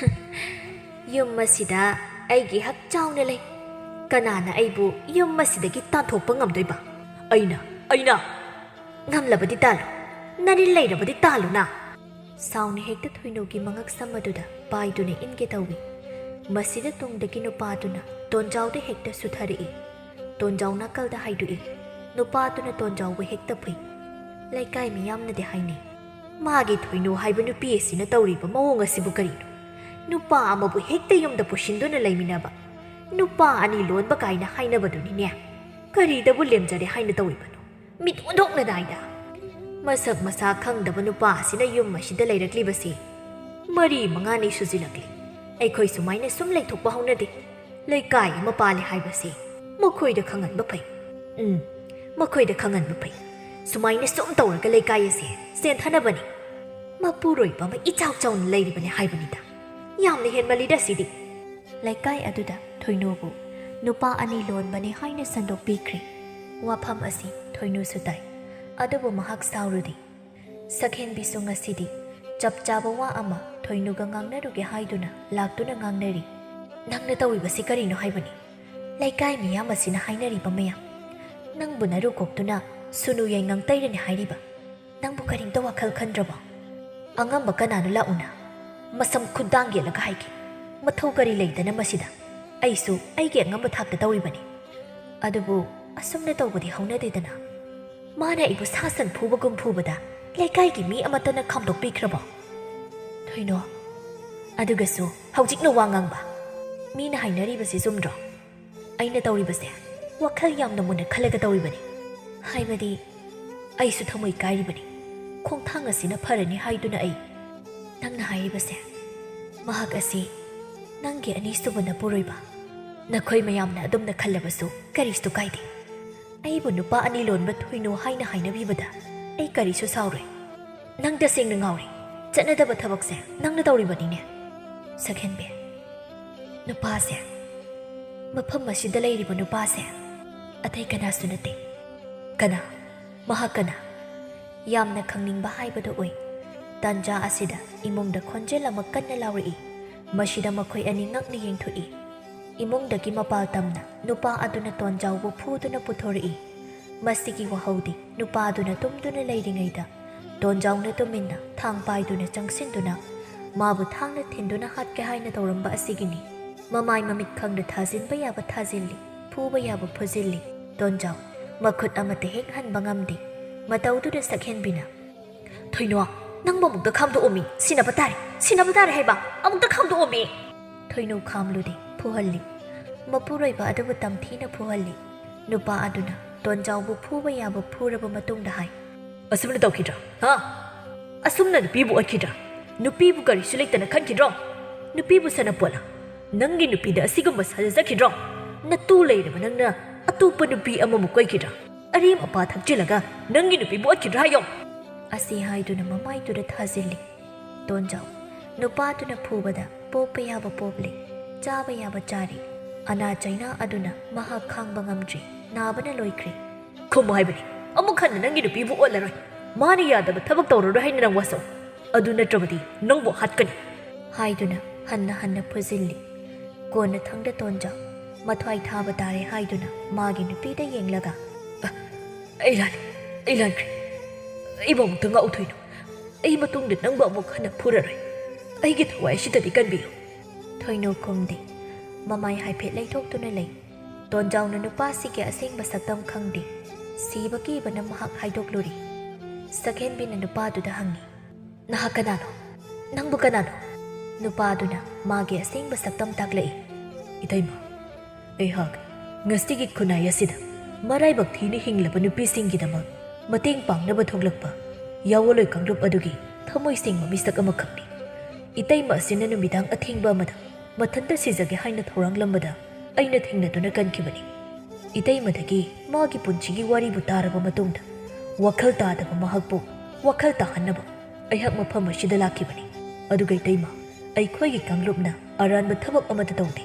ꯌꯨꯝ ꯑꯁꯤꯗ ꯑꯩꯒꯤ ꯍꯛ ꯆꯥꯎꯅ ꯂꯩ꯫ ꯀꯅꯥꯅ ꯑꯩꯕꯨ ꯌꯨꯝ ꯑꯁꯤꯗꯒꯤ ꯇꯥꯟꯊꯣꯛꯄ ꯉꯝꯗꯣꯏꯕ? ꯑꯩꯅ, ꯑꯩꯅ! ꯉꯝꯂꯕꯗꯤ ꯇꯥꯜꯂꯨ, ꯅꯔꯤꯜ ꯂꯩꯔꯕꯗꯤ ꯇꯥꯜꯂꯨꯅ꯫ ꯁꯥꯎꯅ ꯍꯦꯛꯇ ꯊꯣꯏꯅꯨꯒꯤ ꯃꯉꯛꯁꯝ ꯑꯗꯨꯗ ꯄꯥꯏꯗꯨꯅ ꯏꯟꯒꯦ ꯇꯧꯏ꯫ ꯃꯁꯤꯗ ꯇꯨꯡꯗꯒꯤ ꯅꯨꯄꯥꯗꯨꯅ ꯇꯣꯟꯖꯥꯎꯗ ꯍꯦꯛꯇ ꯁꯨꯊꯔꯛꯏ꯫ ꯇꯣꯟꯖꯥꯎ ꯅꯥꯀꯜꯗ ꯍꯥꯏꯗꯣꯛꯏ꯫ ꯅꯨꯄꯥꯗꯨꯅ ꯇꯣꯟꯖꯥꯎꯕꯨ ꯍꯦꯛꯇ ꯐꯨꯏ꯫ ꯂꯩꯀꯥꯏ ꯃꯤꯌꯥꯝꯅꯗꯤ ꯍꯥꯏꯅꯩ, "ꯃꯥꯒꯤ ꯊꯣꯏꯅꯨ ꯍꯥꯏꯕ ꯅꯨꯄꯤ ꯑꯁꯤꯅ ꯇꯧꯔꯤꯕ ꯃꯑꯣꯡ ꯑꯁꯤꯕꯨ ꯀꯔꯤꯅꯣ? ꯅꯨꯄꯥ ꯑꯃꯕꯨ ꯍꯦꯛꯇ ꯌꯨꯝꯗ ꯄꯨꯁꯤꯟꯗꯨꯅ ꯂꯩꯃꯤꯟꯅꯕ, ꯅꯨꯄꯥ ꯑꯅꯤ ꯂꯣꯟꯕ ꯀꯥꯏꯅ ꯍꯥꯏꯅꯕꯗꯨꯅꯤꯅꯦ꯫ ꯀꯔꯤꯗꯕꯨ ꯂꯦꯝꯖꯔꯦ ꯍꯥꯏꯅ ꯇꯧꯔꯤꯕꯅꯣ? ꯃꯤꯠ ꯑꯣꯟꯊꯣꯛꯅꯗꯥꯏꯗ!" ꯃꯁꯛ ꯃꯁꯥ ꯈꯪꯗꯕ ꯅꯨꯄꯥ ꯑꯁꯤꯅ ꯌꯨꯝ ꯑꯁꯤꯗ ꯂꯩꯔꯛꯂꯤꯕꯁꯤ ꯃꯔꯤ ꯃꯉꯥꯅꯤ ꯁꯨꯖꯤꯜꯂꯛꯂꯤ꯫ ꯑꯩꯈꯣꯏ ꯁꯨꯃꯥꯏꯅ ꯁꯨꯝ ꯂꯩꯊꯣꯛꯄ ꯍꯧꯅꯗꯦ꯫ ꯂꯩꯀꯥꯏ ꯑꯃ ꯄꯥꯜꯂꯦ ꯍꯥꯏꯕꯁꯤ ꯃꯈꯣꯏꯗ ꯈꯪꯍꯟꯕ ꯐꯩ꯫ ꯎꯝ, ꯃꯈꯣꯏꯗ ꯈꯪꯍꯟꯕ ꯐꯩ꯫ ꯁꯨꯃꯥꯏꯅ ꯁꯨꯝ ꯇꯧꯔꯒ ꯂꯩꯀꯥꯏ ꯑꯁꯦ ꯆꯦꯟꯊꯅꯕꯅꯤ꯫ ꯃꯄꯨꯔꯣꯏꯕ ꯑꯃ ꯏꯆꯥꯎ ꯆꯥꯎꯅ ꯂꯩꯔꯤꯕꯅꯤ ꯍꯥꯏꯕꯅꯤꯗ꯫ ꯌꯥꯝꯅ ꯍꯦꯟꯃꯜꯂꯤꯗ ꯁꯤꯗꯤ꯫ ꯂꯩꯀꯥꯏ ꯑꯗꯨꯗ ꯊꯣꯏꯅꯨꯕꯨ ꯅꯨꯄꯥ ꯑꯅꯤ ꯂꯣꯟꯕꯅꯤ ꯍꯥꯏꯅ ꯁꯟꯗꯣꯛꯄꯤꯈ꯭ꯔꯦ꯫ ꯋꯥꯐꯝ ꯑꯁꯤ ꯊꯣꯏꯅꯨꯁꯨ ꯇꯥꯏ, ꯑꯗꯨꯕꯨ ꯃꯍꯥꯛ ꯁꯥꯎꯔꯨꯗꯦ꯫ ꯁꯛꯍꯦꯟꯕꯤꯁꯨ ꯉꯁꯤꯗꯤ ꯆꯞ ꯆꯥꯕ ꯋꯥ ꯑꯃ ꯊꯣꯏꯅꯨꯒ ꯉꯥꯡꯅꯔꯨꯒꯦ ꯍꯥꯏꯗꯨꯅ ꯂꯥꯛꯇꯨꯅ ꯉꯥꯡꯅꯔꯤ꯫ "ꯅꯪꯅ ꯇꯧꯔꯤꯕꯁꯤ ꯀꯔꯤꯅꯣ ꯍꯥꯏꯕꯅꯤ? ꯂꯩꯀꯥꯏ ꯃꯤꯌꯥꯝ ꯑꯁꯤꯅ ꯍꯥꯏꯅꯔꯤꯕ ꯃꯌꯥꯝ, ꯅꯪꯕꯨ ꯅꯔꯨ ꯀꯣꯛꯇꯨꯅ ꯁꯨꯅꯨ ꯌꯥꯏꯉꯪ ꯇꯩꯔꯅꯤ ꯍꯥꯏꯔꯤꯕ꯫ ꯅꯪꯕꯨ ꯀꯔꯤꯝꯇ ꯋꯥꯈꯜ ꯈꯟꯗ꯭ꯔꯕꯣ? ꯑꯉꯝꯕ ꯀꯅꯥꯅꯣ ꯂꯥꯛꯎꯅ? ꯃꯁꯝ ꯈꯨꯗꯥꯡ ꯌꯦꯠꯂꯒ ꯍꯥꯏꯒꯦ꯫ ꯃꯊꯧ ꯀꯔꯤ ꯂꯩꯗꯅ ꯃꯁꯤꯗ? ꯑꯩꯁꯨ ꯑꯩꯒꯤ ꯑꯉꯝꯕ ꯊꯥꯛꯇ ꯇꯧꯔꯤꯕꯅꯤ꯫ ꯑꯗꯨꯕꯨ ꯑꯁꯨꯝꯅ ꯇꯧꯕꯗꯤ ꯍꯧꯅꯗꯦꯗꯅ꯫ ꯃꯥꯅ ꯑꯩꯕꯨ ꯁꯥ ꯁꯟ ꯐꯨꯕꯒꯨꯝ ꯐꯨꯕꯗ ꯂꯩꯀꯥꯏꯒꯤ ꯃꯤ ꯑꯃꯠꯇꯅ ꯈꯥꯝꯗꯣꯛꯄꯤꯈ꯭ꯔꯕꯣ?" "ꯊꯣꯏꯅꯣ, ꯑꯗꯨꯒꯁꯨ ꯍꯧꯖꯤꯛꯅ ꯋꯥ ꯉꯥꯡꯕ? ꯃꯤꯅ ꯍꯥꯏꯅꯔꯤꯕꯁꯤ ꯆꯨꯝꯗ꯭ꯔꯣ? ꯑꯩꯅ ꯇꯧꯔꯤꯕꯁꯦ ꯋꯥꯈꯜ ꯌꯥꯝꯅ ꯃꯨꯟꯅ ꯈꯜꯂꯒ ꯇꯧꯔꯤꯕꯅꯤ꯫ ꯍꯥꯏꯕꯗꯤ ꯑꯩꯁꯨ ꯊꯃꯣꯏ ꯀꯥꯏꯔꯤꯕꯅꯤ꯫ ꯈꯣꯡꯊꯥꯡ ꯑꯁꯤꯅ ꯐꯔꯅꯤ ꯍꯥꯏꯗꯨꯅ ꯑꯩ ꯅꯪꯅ ꯍꯥꯏꯔꯤꯕꯁꯦ, ꯃꯍꯥꯛ ꯑꯁꯤ ꯅꯪꯒꯤ ꯑꯅꯤꯁꯨꯕ ꯅꯄꯨꯔꯣꯏꯕ꯫ ꯅꯈꯣꯏ ꯃꯌꯥꯝꯅ ꯑꯗꯨꯝꯅ ꯈꯜꯂꯕꯁꯨ ꯀꯔꯤꯁꯨ ꯀꯥꯏꯗꯦ꯫ ꯑꯩꯕꯨ ꯅꯨꯄꯥ ꯑꯅꯤ ꯂꯣꯟꯕ ꯊꯣꯏꯅꯨ ꯍꯥꯏꯅ ꯍꯥꯏꯅꯕꯤꯕꯗ ꯑꯩ ꯀꯔꯤꯁꯨ ꯁꯥꯎꯔꯣꯏ꯫ ꯅꯪ ꯇꯁꯦꯡꯅ ꯉꯥꯎꯔꯦ꯫ ꯆꯠꯅꯗꯕ ꯊꯕꯛꯁꯦ ꯅꯪꯅ ꯇꯧꯔꯤꯕꯅꯤꯅꯦ꯫" ꯁꯛꯍꯦꯟꯕꯤ, ꯅꯨꯄꯥꯁꯦ, ꯃꯐꯝ ꯑꯁꯤꯗ ꯂꯩꯔꯤꯕ ꯅꯨꯄꯥꯁꯦ ꯑꯇꯩ ꯀꯅꯥꯁꯨ ꯅꯠꯇꯦ꯫ ꯀꯅꯥ? ꯃꯍꯥꯛ ꯀꯅꯥ? ꯌꯥꯝꯅ ꯈꯪꯅꯤꯡꯕ ꯍꯥꯏꯕꯗꯨ ꯑꯣꯏ꯫ ꯇꯥꯟꯖꯥ ꯑꯁꯤꯗ ꯏꯃꯨꯡꯗ ꯈꯣꯟꯖꯦꯜ ꯑꯃ ꯀꯟꯅ ꯂꯥꯎꯔꯛꯏ꯫ ꯃꯁꯤꯗ ꯃꯈꯣꯏ ꯑꯅꯤ ꯉꯛꯅ ꯌꯦꯡꯊꯣꯛꯏ꯫ ꯏꯃꯨꯡꯗꯒꯤ ꯃꯄꯥꯜ ꯇꯝꯅ ꯅꯨꯄꯥ ꯑꯗꯨꯅ ꯇꯣꯟꯖꯥꯎꯕꯨ ꯐꯨꯗꯨꯅ ꯄꯨꯊꯣꯔꯛꯏ꯫ ꯃꯁꯤꯒꯤ ꯋꯥꯍꯧꯗꯤ ꯅꯨꯄꯥ ꯑꯗꯨꯅ ꯇꯨꯝꯗꯨꯅ ꯂꯩꯔꯤꯉꯩꯗ ꯇꯣꯟꯖꯥꯎꯅ ꯇꯨꯃꯤꯟꯅ ꯊꯥꯡ ꯄꯥꯏꯗꯨꯅ ꯆꯪꯁꯤꯟꯗꯨꯅ ꯃꯥꯕꯨ ꯊꯥꯡꯅ ꯊꯤꯟꯗꯨꯅ ꯍꯥꯠꯀꯦ ꯍꯥꯏꯅ ꯇꯧꯔꯝꯕ ꯑꯁꯤꯒꯤꯅꯤ꯫ ꯃꯃꯥꯏ ꯃꯃꯤꯠ ꯈꯪꯗ ꯊꯥꯖꯤꯟꯕ ꯌꯥꯕ ꯊꯥꯖꯤꯜꯂꯤ, ꯐꯨꯕ ꯌꯥꯕ ꯐꯨꯖꯤꯜꯂꯤ꯫ ꯇꯣꯟꯖꯥꯎ ꯃꯈꯨꯠ ꯑꯃꯠꯇ ꯍꯦꯛ ꯍꯟꯕ ꯉꯝꯗꯦ꯫ ꯃꯇꯧꯗꯨꯗ ꯁꯛꯍꯦꯟꯕꯤꯅ, "ꯊꯣꯏꯅꯣ, ꯅꯪꯕꯨ ꯑꯃꯨꯛꯇ ꯈꯥꯝꯗꯣꯛꯑꯣꯃꯤ, ꯁꯤꯟꯅꯕ ꯇꯥꯔꯦ, ꯁꯤꯟꯅꯕ ꯇꯥꯔꯦ ꯍꯥꯏꯕ, ꯑꯃꯨꯛꯇ ꯈꯥꯝꯗꯣꯛꯑꯣꯃꯤ!" ꯊꯣꯏꯅꯨ ꯈꯥꯝꯂꯨꯗꯦ, ꯐꯨꯍꯜꯂꯤ꯫ ꯃꯄꯨꯔꯣꯏꯕ ꯑꯗꯨꯕꯨ ꯇꯝꯊꯤꯅ ꯐꯨꯍꯜꯂꯤ꯫ ꯅꯨꯄꯥ ꯑꯗꯨꯅ ꯇꯣꯟꯖꯥꯎꯕꯨ ꯐꯨꯕ ꯌꯥꯕ ꯐꯨꯔꯕ ꯃꯇꯨꯡꯗ ꯍꯥꯏ, "ꯑꯁꯨꯝꯅ ꯇꯧꯈꯤꯗ꯭ꯔꯥ? ꯍꯥ? ꯑꯁꯨꯝꯅ ꯅꯨꯄꯤꯕꯨ ꯑꯣꯠꯈꯤꯗ꯭ꯔꯥ? ꯅꯨꯄꯤꯕꯨ ꯀꯔꯤꯁꯨ ꯂꯩꯇꯅ ꯈꯟꯈꯤꯗ꯭ꯔꯣ? ꯅꯨꯄꯤꯕꯨ ꯁꯅꯄꯣꯠꯂ? ꯅꯪꯒꯤ ꯅꯨꯄꯤꯗ ꯑꯁꯤꯒꯨꯝꯕ ꯁꯥꯖꯖꯈꯤꯗ꯭ꯔꯣ? ꯅꯇꯨ ꯂꯩꯔꯕ ꯅꯪꯅ ꯑꯇꯣꯞꯄ ꯅꯨꯄꯤ ꯑꯃꯃꯨꯛ ꯀꯣꯏꯈꯤꯗ꯭ꯔꯥ? ꯑꯔꯦꯝ ꯑꯄꯥ ꯊꯛꯆꯤꯜꯂꯒ ꯅꯪꯒꯤ ꯅꯨꯄꯤꯕꯨ ꯑꯣꯠꯈꯤꯗ꯭ꯔꯥ ꯍꯥꯏꯌꯣ!" ꯑꯁꯤ ꯍꯥꯏꯗꯨꯅ ꯃꯃꯥꯏꯗꯨꯗ ꯊꯥꯖꯤꯜꯂꯤ꯫ ꯇꯣꯟꯖꯥꯎ ꯅꯨꯄꯥꯗꯨꯅ ꯐꯨꯕꯗ ꯄꯣꯞꯄ ꯌꯥꯕ ꯄꯣꯞꯂꯦ, ꯆꯥꯕ ꯌꯥꯕ ꯆꯥꯔꯦ꯫ ꯑꯅꯥ ꯆꯩꯅꯥ ꯑꯗꯨꯅ ꯃꯍꯥꯛ ꯈꯥꯡꯕ ꯉꯝꯗ꯭ꯔꯦ, ꯅꯥꯕꯅ ꯂꯣꯏꯈ꯭ꯔꯦ꯫ "ꯈꯨꯝꯃꯨ ꯍꯥꯏꯕꯅꯤ, ꯑꯃꯨꯛ ꯍꯟꯅ ꯅꯪꯒꯤ ꯅꯨꯄꯤꯕꯨ ꯑꯣꯠꯂꯔꯣꯏ꯫ ꯃꯥꯅ ꯌꯥꯗꯕ ꯊꯕꯛ ꯇꯧꯔꯔꯣꯏ ꯍꯥꯏꯅ ꯅꯪ ꯋꯥꯁꯛꯎ꯫ ꯑꯗꯨ ꯅꯠꯇ꯭ꯔꯕꯗꯤ ꯅꯪꯕꯨ ꯍꯥꯠꯀꯅꯤ!" ꯍꯥꯏꯗꯨꯅ ꯍꯟꯅ ꯍꯟꯅ ꯐꯨꯖꯤꯜꯂꯤ꯫ ꯀꯣꯟꯅꯊꯪꯗ ꯇꯣꯟꯖꯥꯎ ꯃꯊ꯭ꯋꯥꯏ ꯊꯥꯕ ꯇꯥꯔꯦ ꯍꯥꯏꯗꯨꯅ ꯃꯥꯒꯤ ꯅꯨꯄꯤꯗ ꯌꯦꯡꯂꯒ, "ꯑ, ꯑꯩ ꯂꯥꯜꯂꯦ, ꯑꯩ ꯂꯥꯟꯈ꯭ꯔꯦ꯫ ꯑꯩꯕꯨ ꯑꯃꯨꯛꯇ ꯉꯥꯛꯎ ꯊꯣꯏꯅꯨ꯫ ꯑꯩ ꯃꯇꯨꯡꯗ ꯅꯪꯕꯨ ꯑꯃꯨꯛ ꯍꯟꯅ ꯐꯨꯔꯔꯣꯏ꯫ ꯑꯩꯒꯤ ꯊꯋꯥꯏ ꯑꯁꯤꯗꯗꯤ ꯀꯟꯕꯤꯌꯨ꯫" ꯊꯣꯏꯅꯨ ꯈꯨꯝꯗꯦ꯫ ꯃꯃꯥꯏ ꯍꯥꯏꯐꯦꯠ ꯂꯩꯊꯣꯛꯇꯨꯅ ꯂꯩ꯫ ꯇꯣꯟꯖꯥꯎꯅ ꯅꯨꯄꯥꯁꯤꯒꯤ ꯑꯁꯦꯡꯕ ꯁꯛꯇꯝ ꯈꯪꯗꯦ꯫ ꯁꯤꯕ ꯀꯤꯕꯅ ꯃꯍꯥꯛ ꯍꯥꯏꯗꯣꯛꯂꯨꯔꯦ꯫ ꯁꯛꯍꯦꯟꯕꯤꯅ ꯅꯨꯄꯥꯗꯨꯗ ꯍꯪꯉꯤ, "ꯅꯍꯥꯛ ꯀꯅꯥꯅꯣ? ꯅꯪꯕꯨ ꯀꯅꯥꯅꯣ?" ꯅꯨꯄꯥꯗꯨꯅ ꯃꯥꯒꯤ ꯑꯁꯦꯡꯕ ꯁꯛꯇꯝ ꯇꯥꯛꯂꯛꯏ꯫ "ꯏꯇꯩꯃ, ꯑꯩꯍꯥꯛ ꯉꯁꯤꯒꯤ ꯈꯨꯟꯅꯥꯏ ꯑꯁꯤꯗ ꯃꯔꯥꯏꯕꯛ ꯊꯤꯅ ꯍꯤꯡꯂꯕ ꯅꯨꯄꯤꯁꯤꯡꯒꯤꯗꯃꯛ ꯃꯇꯦꯡ ꯄꯥꯡꯅꯕ ꯊꯣꯛꯂꯛꯄ ꯌꯥꯑꯣꯟꯂꯣꯏ ꯀꯥꯡꯂꯨꯞ ꯑꯗꯨꯒꯤ ꯊꯃꯣꯏ ꯁꯦꯡꯕ ꯃꯤꯁꯛ ꯑꯃꯈꯛꯅꯤ꯫ ꯏꯇꯩꯃ ꯑꯁꯤꯅ ꯅꯨꯃꯤꯗꯥꯡ ꯑꯊꯦꯡꯕ ꯑꯃꯗ ꯃꯊꯟꯇ ꯁꯤꯖꯒꯦ ꯍꯥꯏꯅ ꯊꯧꯔꯥꯡꯂꯝꯕꯗ ꯑꯩꯅ ꯊꯦꯡꯅꯗꯨꯅ ꯀꯟꯈꯤꯕꯅꯤ꯫ ꯏꯇꯩꯃꯗꯒꯤ ꯃꯥꯒꯤ ꯄꯨꯟꯁꯤꯒꯤ ꯋꯥꯔꯤꯕꯨ ꯇꯥꯔꯕ ꯃꯇꯨꯡꯗ ꯋꯥꯈꯜ ꯇꯥꯗꯕ ꯃꯍꯥꯛꯄꯨ ꯋꯥꯈꯜ ꯇꯥꯍꯟꯅꯕ ꯑꯩꯍꯥꯛ ꯃꯐꯝ ꯑꯁꯤꯗ ꯂꯥꯛꯈꯤꯕꯅꯤ꯫ ꯑꯗꯨꯒ ꯏꯇꯩꯃ, ꯑꯩꯈꯣꯏꯒꯤ ꯀꯥꯡꯂꯨꯞꯅ ꯑꯔꯥꯟꯕ ꯊꯕꯛ ꯑꯃꯠꯇ ꯇꯧꯗꯦ꯫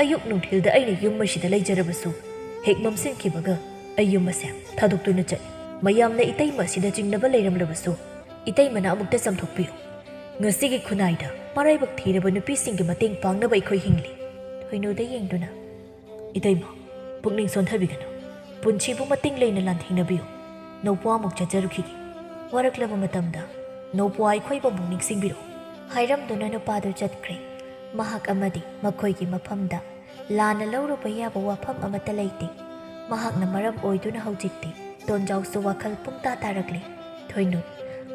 ꯑꯌꯨꯛ ꯅꯨꯡꯊꯤꯜꯗ ꯑꯩꯅ ꯌꯨꯝ ꯑꯁꯤꯗ ꯂꯩꯖꯔꯕꯁꯨ ꯍꯦꯛ ꯃꯝꯁꯤꯟꯈꯤꯕꯒ ꯑꯩ ꯌꯨꯝ ꯑꯁꯦ ꯊꯥꯗꯣꯛꯇꯨꯅ ꯆꯠꯂꯤ꯫ ꯃꯌꯥꯝꯅ ꯏꯇꯩꯃ ꯑꯁꯤꯗ ꯆꯤꯡꯅꯕ ꯂꯩꯔꯝꯂꯕꯁꯨ, ꯏꯇꯩꯃꯅ ꯑꯃꯨꯛꯇ ꯆꯥꯝꯊꯣꯛꯄꯤꯌꯨ꯫ ꯉꯁꯤꯒꯤ ꯈꯨꯟꯅꯥꯏꯗ ꯃꯔꯥꯏꯕꯛ ꯊꯤꯔꯕ ꯅꯨꯄꯤꯁꯤꯡꯒꯤ ꯃꯇꯦꯡ ꯄꯥꯡꯅꯕ ꯑꯩꯈꯣꯏ ꯍꯤꯡꯂꯤ꯫ ꯊꯣꯏꯅꯨꯗ ꯌꯦꯡꯗꯨꯅ, "ꯏꯇꯩꯃ, ꯄꯨꯛꯅꯤꯡ ꯁꯣꯟꯊꯕꯤꯒꯅꯨ꯫ ꯄꯨꯟꯁꯤꯕꯨ ꯃꯇꯤꯡ ꯂꯩꯅ ꯂꯥꯟꯊꯦꯡꯅꯕꯤꯌꯨ꯫ ꯅꯧꯄ꯭ꯋꯥ ꯑꯃꯨꯛ ꯆꯠꯆꯔꯨꯈꯤꯒꯦ꯫ ꯋꯥꯔꯛꯂꯕ ꯃꯇꯝꯗ ꯅꯧꯄ꯭ꯋꯥ ꯑꯩꯈꯣꯏꯕꯨ ꯑꯃꯨꯛ ꯅꯤꯡꯁꯤꯡꯕꯤꯔꯛꯎ" ꯍꯥꯏꯔꯝꯗꯨꯅ ꯅꯨꯄꯥꯗꯨ ꯆꯠꯈ꯭ꯔꯦ꯫ ꯃꯍꯥꯛ ꯑꯃꯗꯤ ꯃꯈꯣꯏꯒꯤ ꯃꯐꯝꯗ ꯂꯥꯟꯅ ꯂꯧꯔꯨꯕ ꯌꯥꯕ ꯋꯥꯐꯝ ꯑꯃꯠꯇ ꯂꯩꯇꯦ꯫ ꯃꯍꯥꯛꯅ ꯃꯔꯝ ꯑꯣꯏꯗꯨꯅ ꯍꯧꯖꯤꯛꯇꯤ ꯇꯣꯟꯖꯥꯎꯁꯨ ꯋꯥꯈꯜ ꯄꯨꯡꯇꯥ ꯇꯥꯔꯛꯂꯦ꯫ ꯊꯣꯏꯅꯨ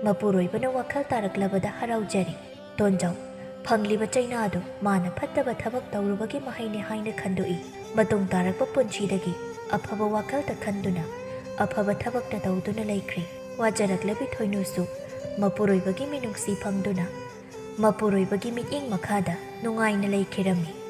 ꯃꯄꯨꯔꯣꯏꯕꯅ ꯋꯥꯈꯜ ꯇꯥꯔꯛꯂꯕꯗ ꯍꯔꯥꯎꯖꯔꯤ꯫ ꯇꯣꯟꯖꯥꯎ ꯐꯪꯂꯤꯕ ꯆꯩꯅꯥꯗꯨ ꯃꯥꯅ ꯐꯠꯇꯕ ꯊꯕꯛ ꯇꯧꯔꯨꯕꯒꯤ ꯃꯍꯩꯅꯤ ꯍꯥꯏꯅ ꯈꯟꯗꯣꯛꯏ꯫ ꯃꯇꯨꯡ ꯇꯥꯔꯛꯄ ꯄꯨꯟꯁꯤꯗꯒꯤ ꯑꯐꯕ ꯋꯥꯈꯜꯇ ꯈꯟꯗꯨꯅ ꯑꯐꯕ ꯊꯕꯛꯇ ꯇꯧꯗꯨꯅ ꯂꯩꯈ꯭ꯔꯦ꯫ ꯋꯥꯖꯔꯛꯂꯕꯤ ꯊꯣꯏꯅꯨꯁꯨ ꯃꯄꯨꯔꯣꯏꯕꯒꯤ ꯃꯤꯅꯨꯡꯁꯤ ꯐꯪꯗꯨꯅ ꯃꯄꯨꯔꯣꯏꯕꯒꯤ ꯃꯤꯠꯌꯦꯡ ꯃꯈꯥꯗ ꯅꯨꯡꯉꯥꯏꯅ ꯂꯩꯈꯤꯔꯝꯃꯤ꯫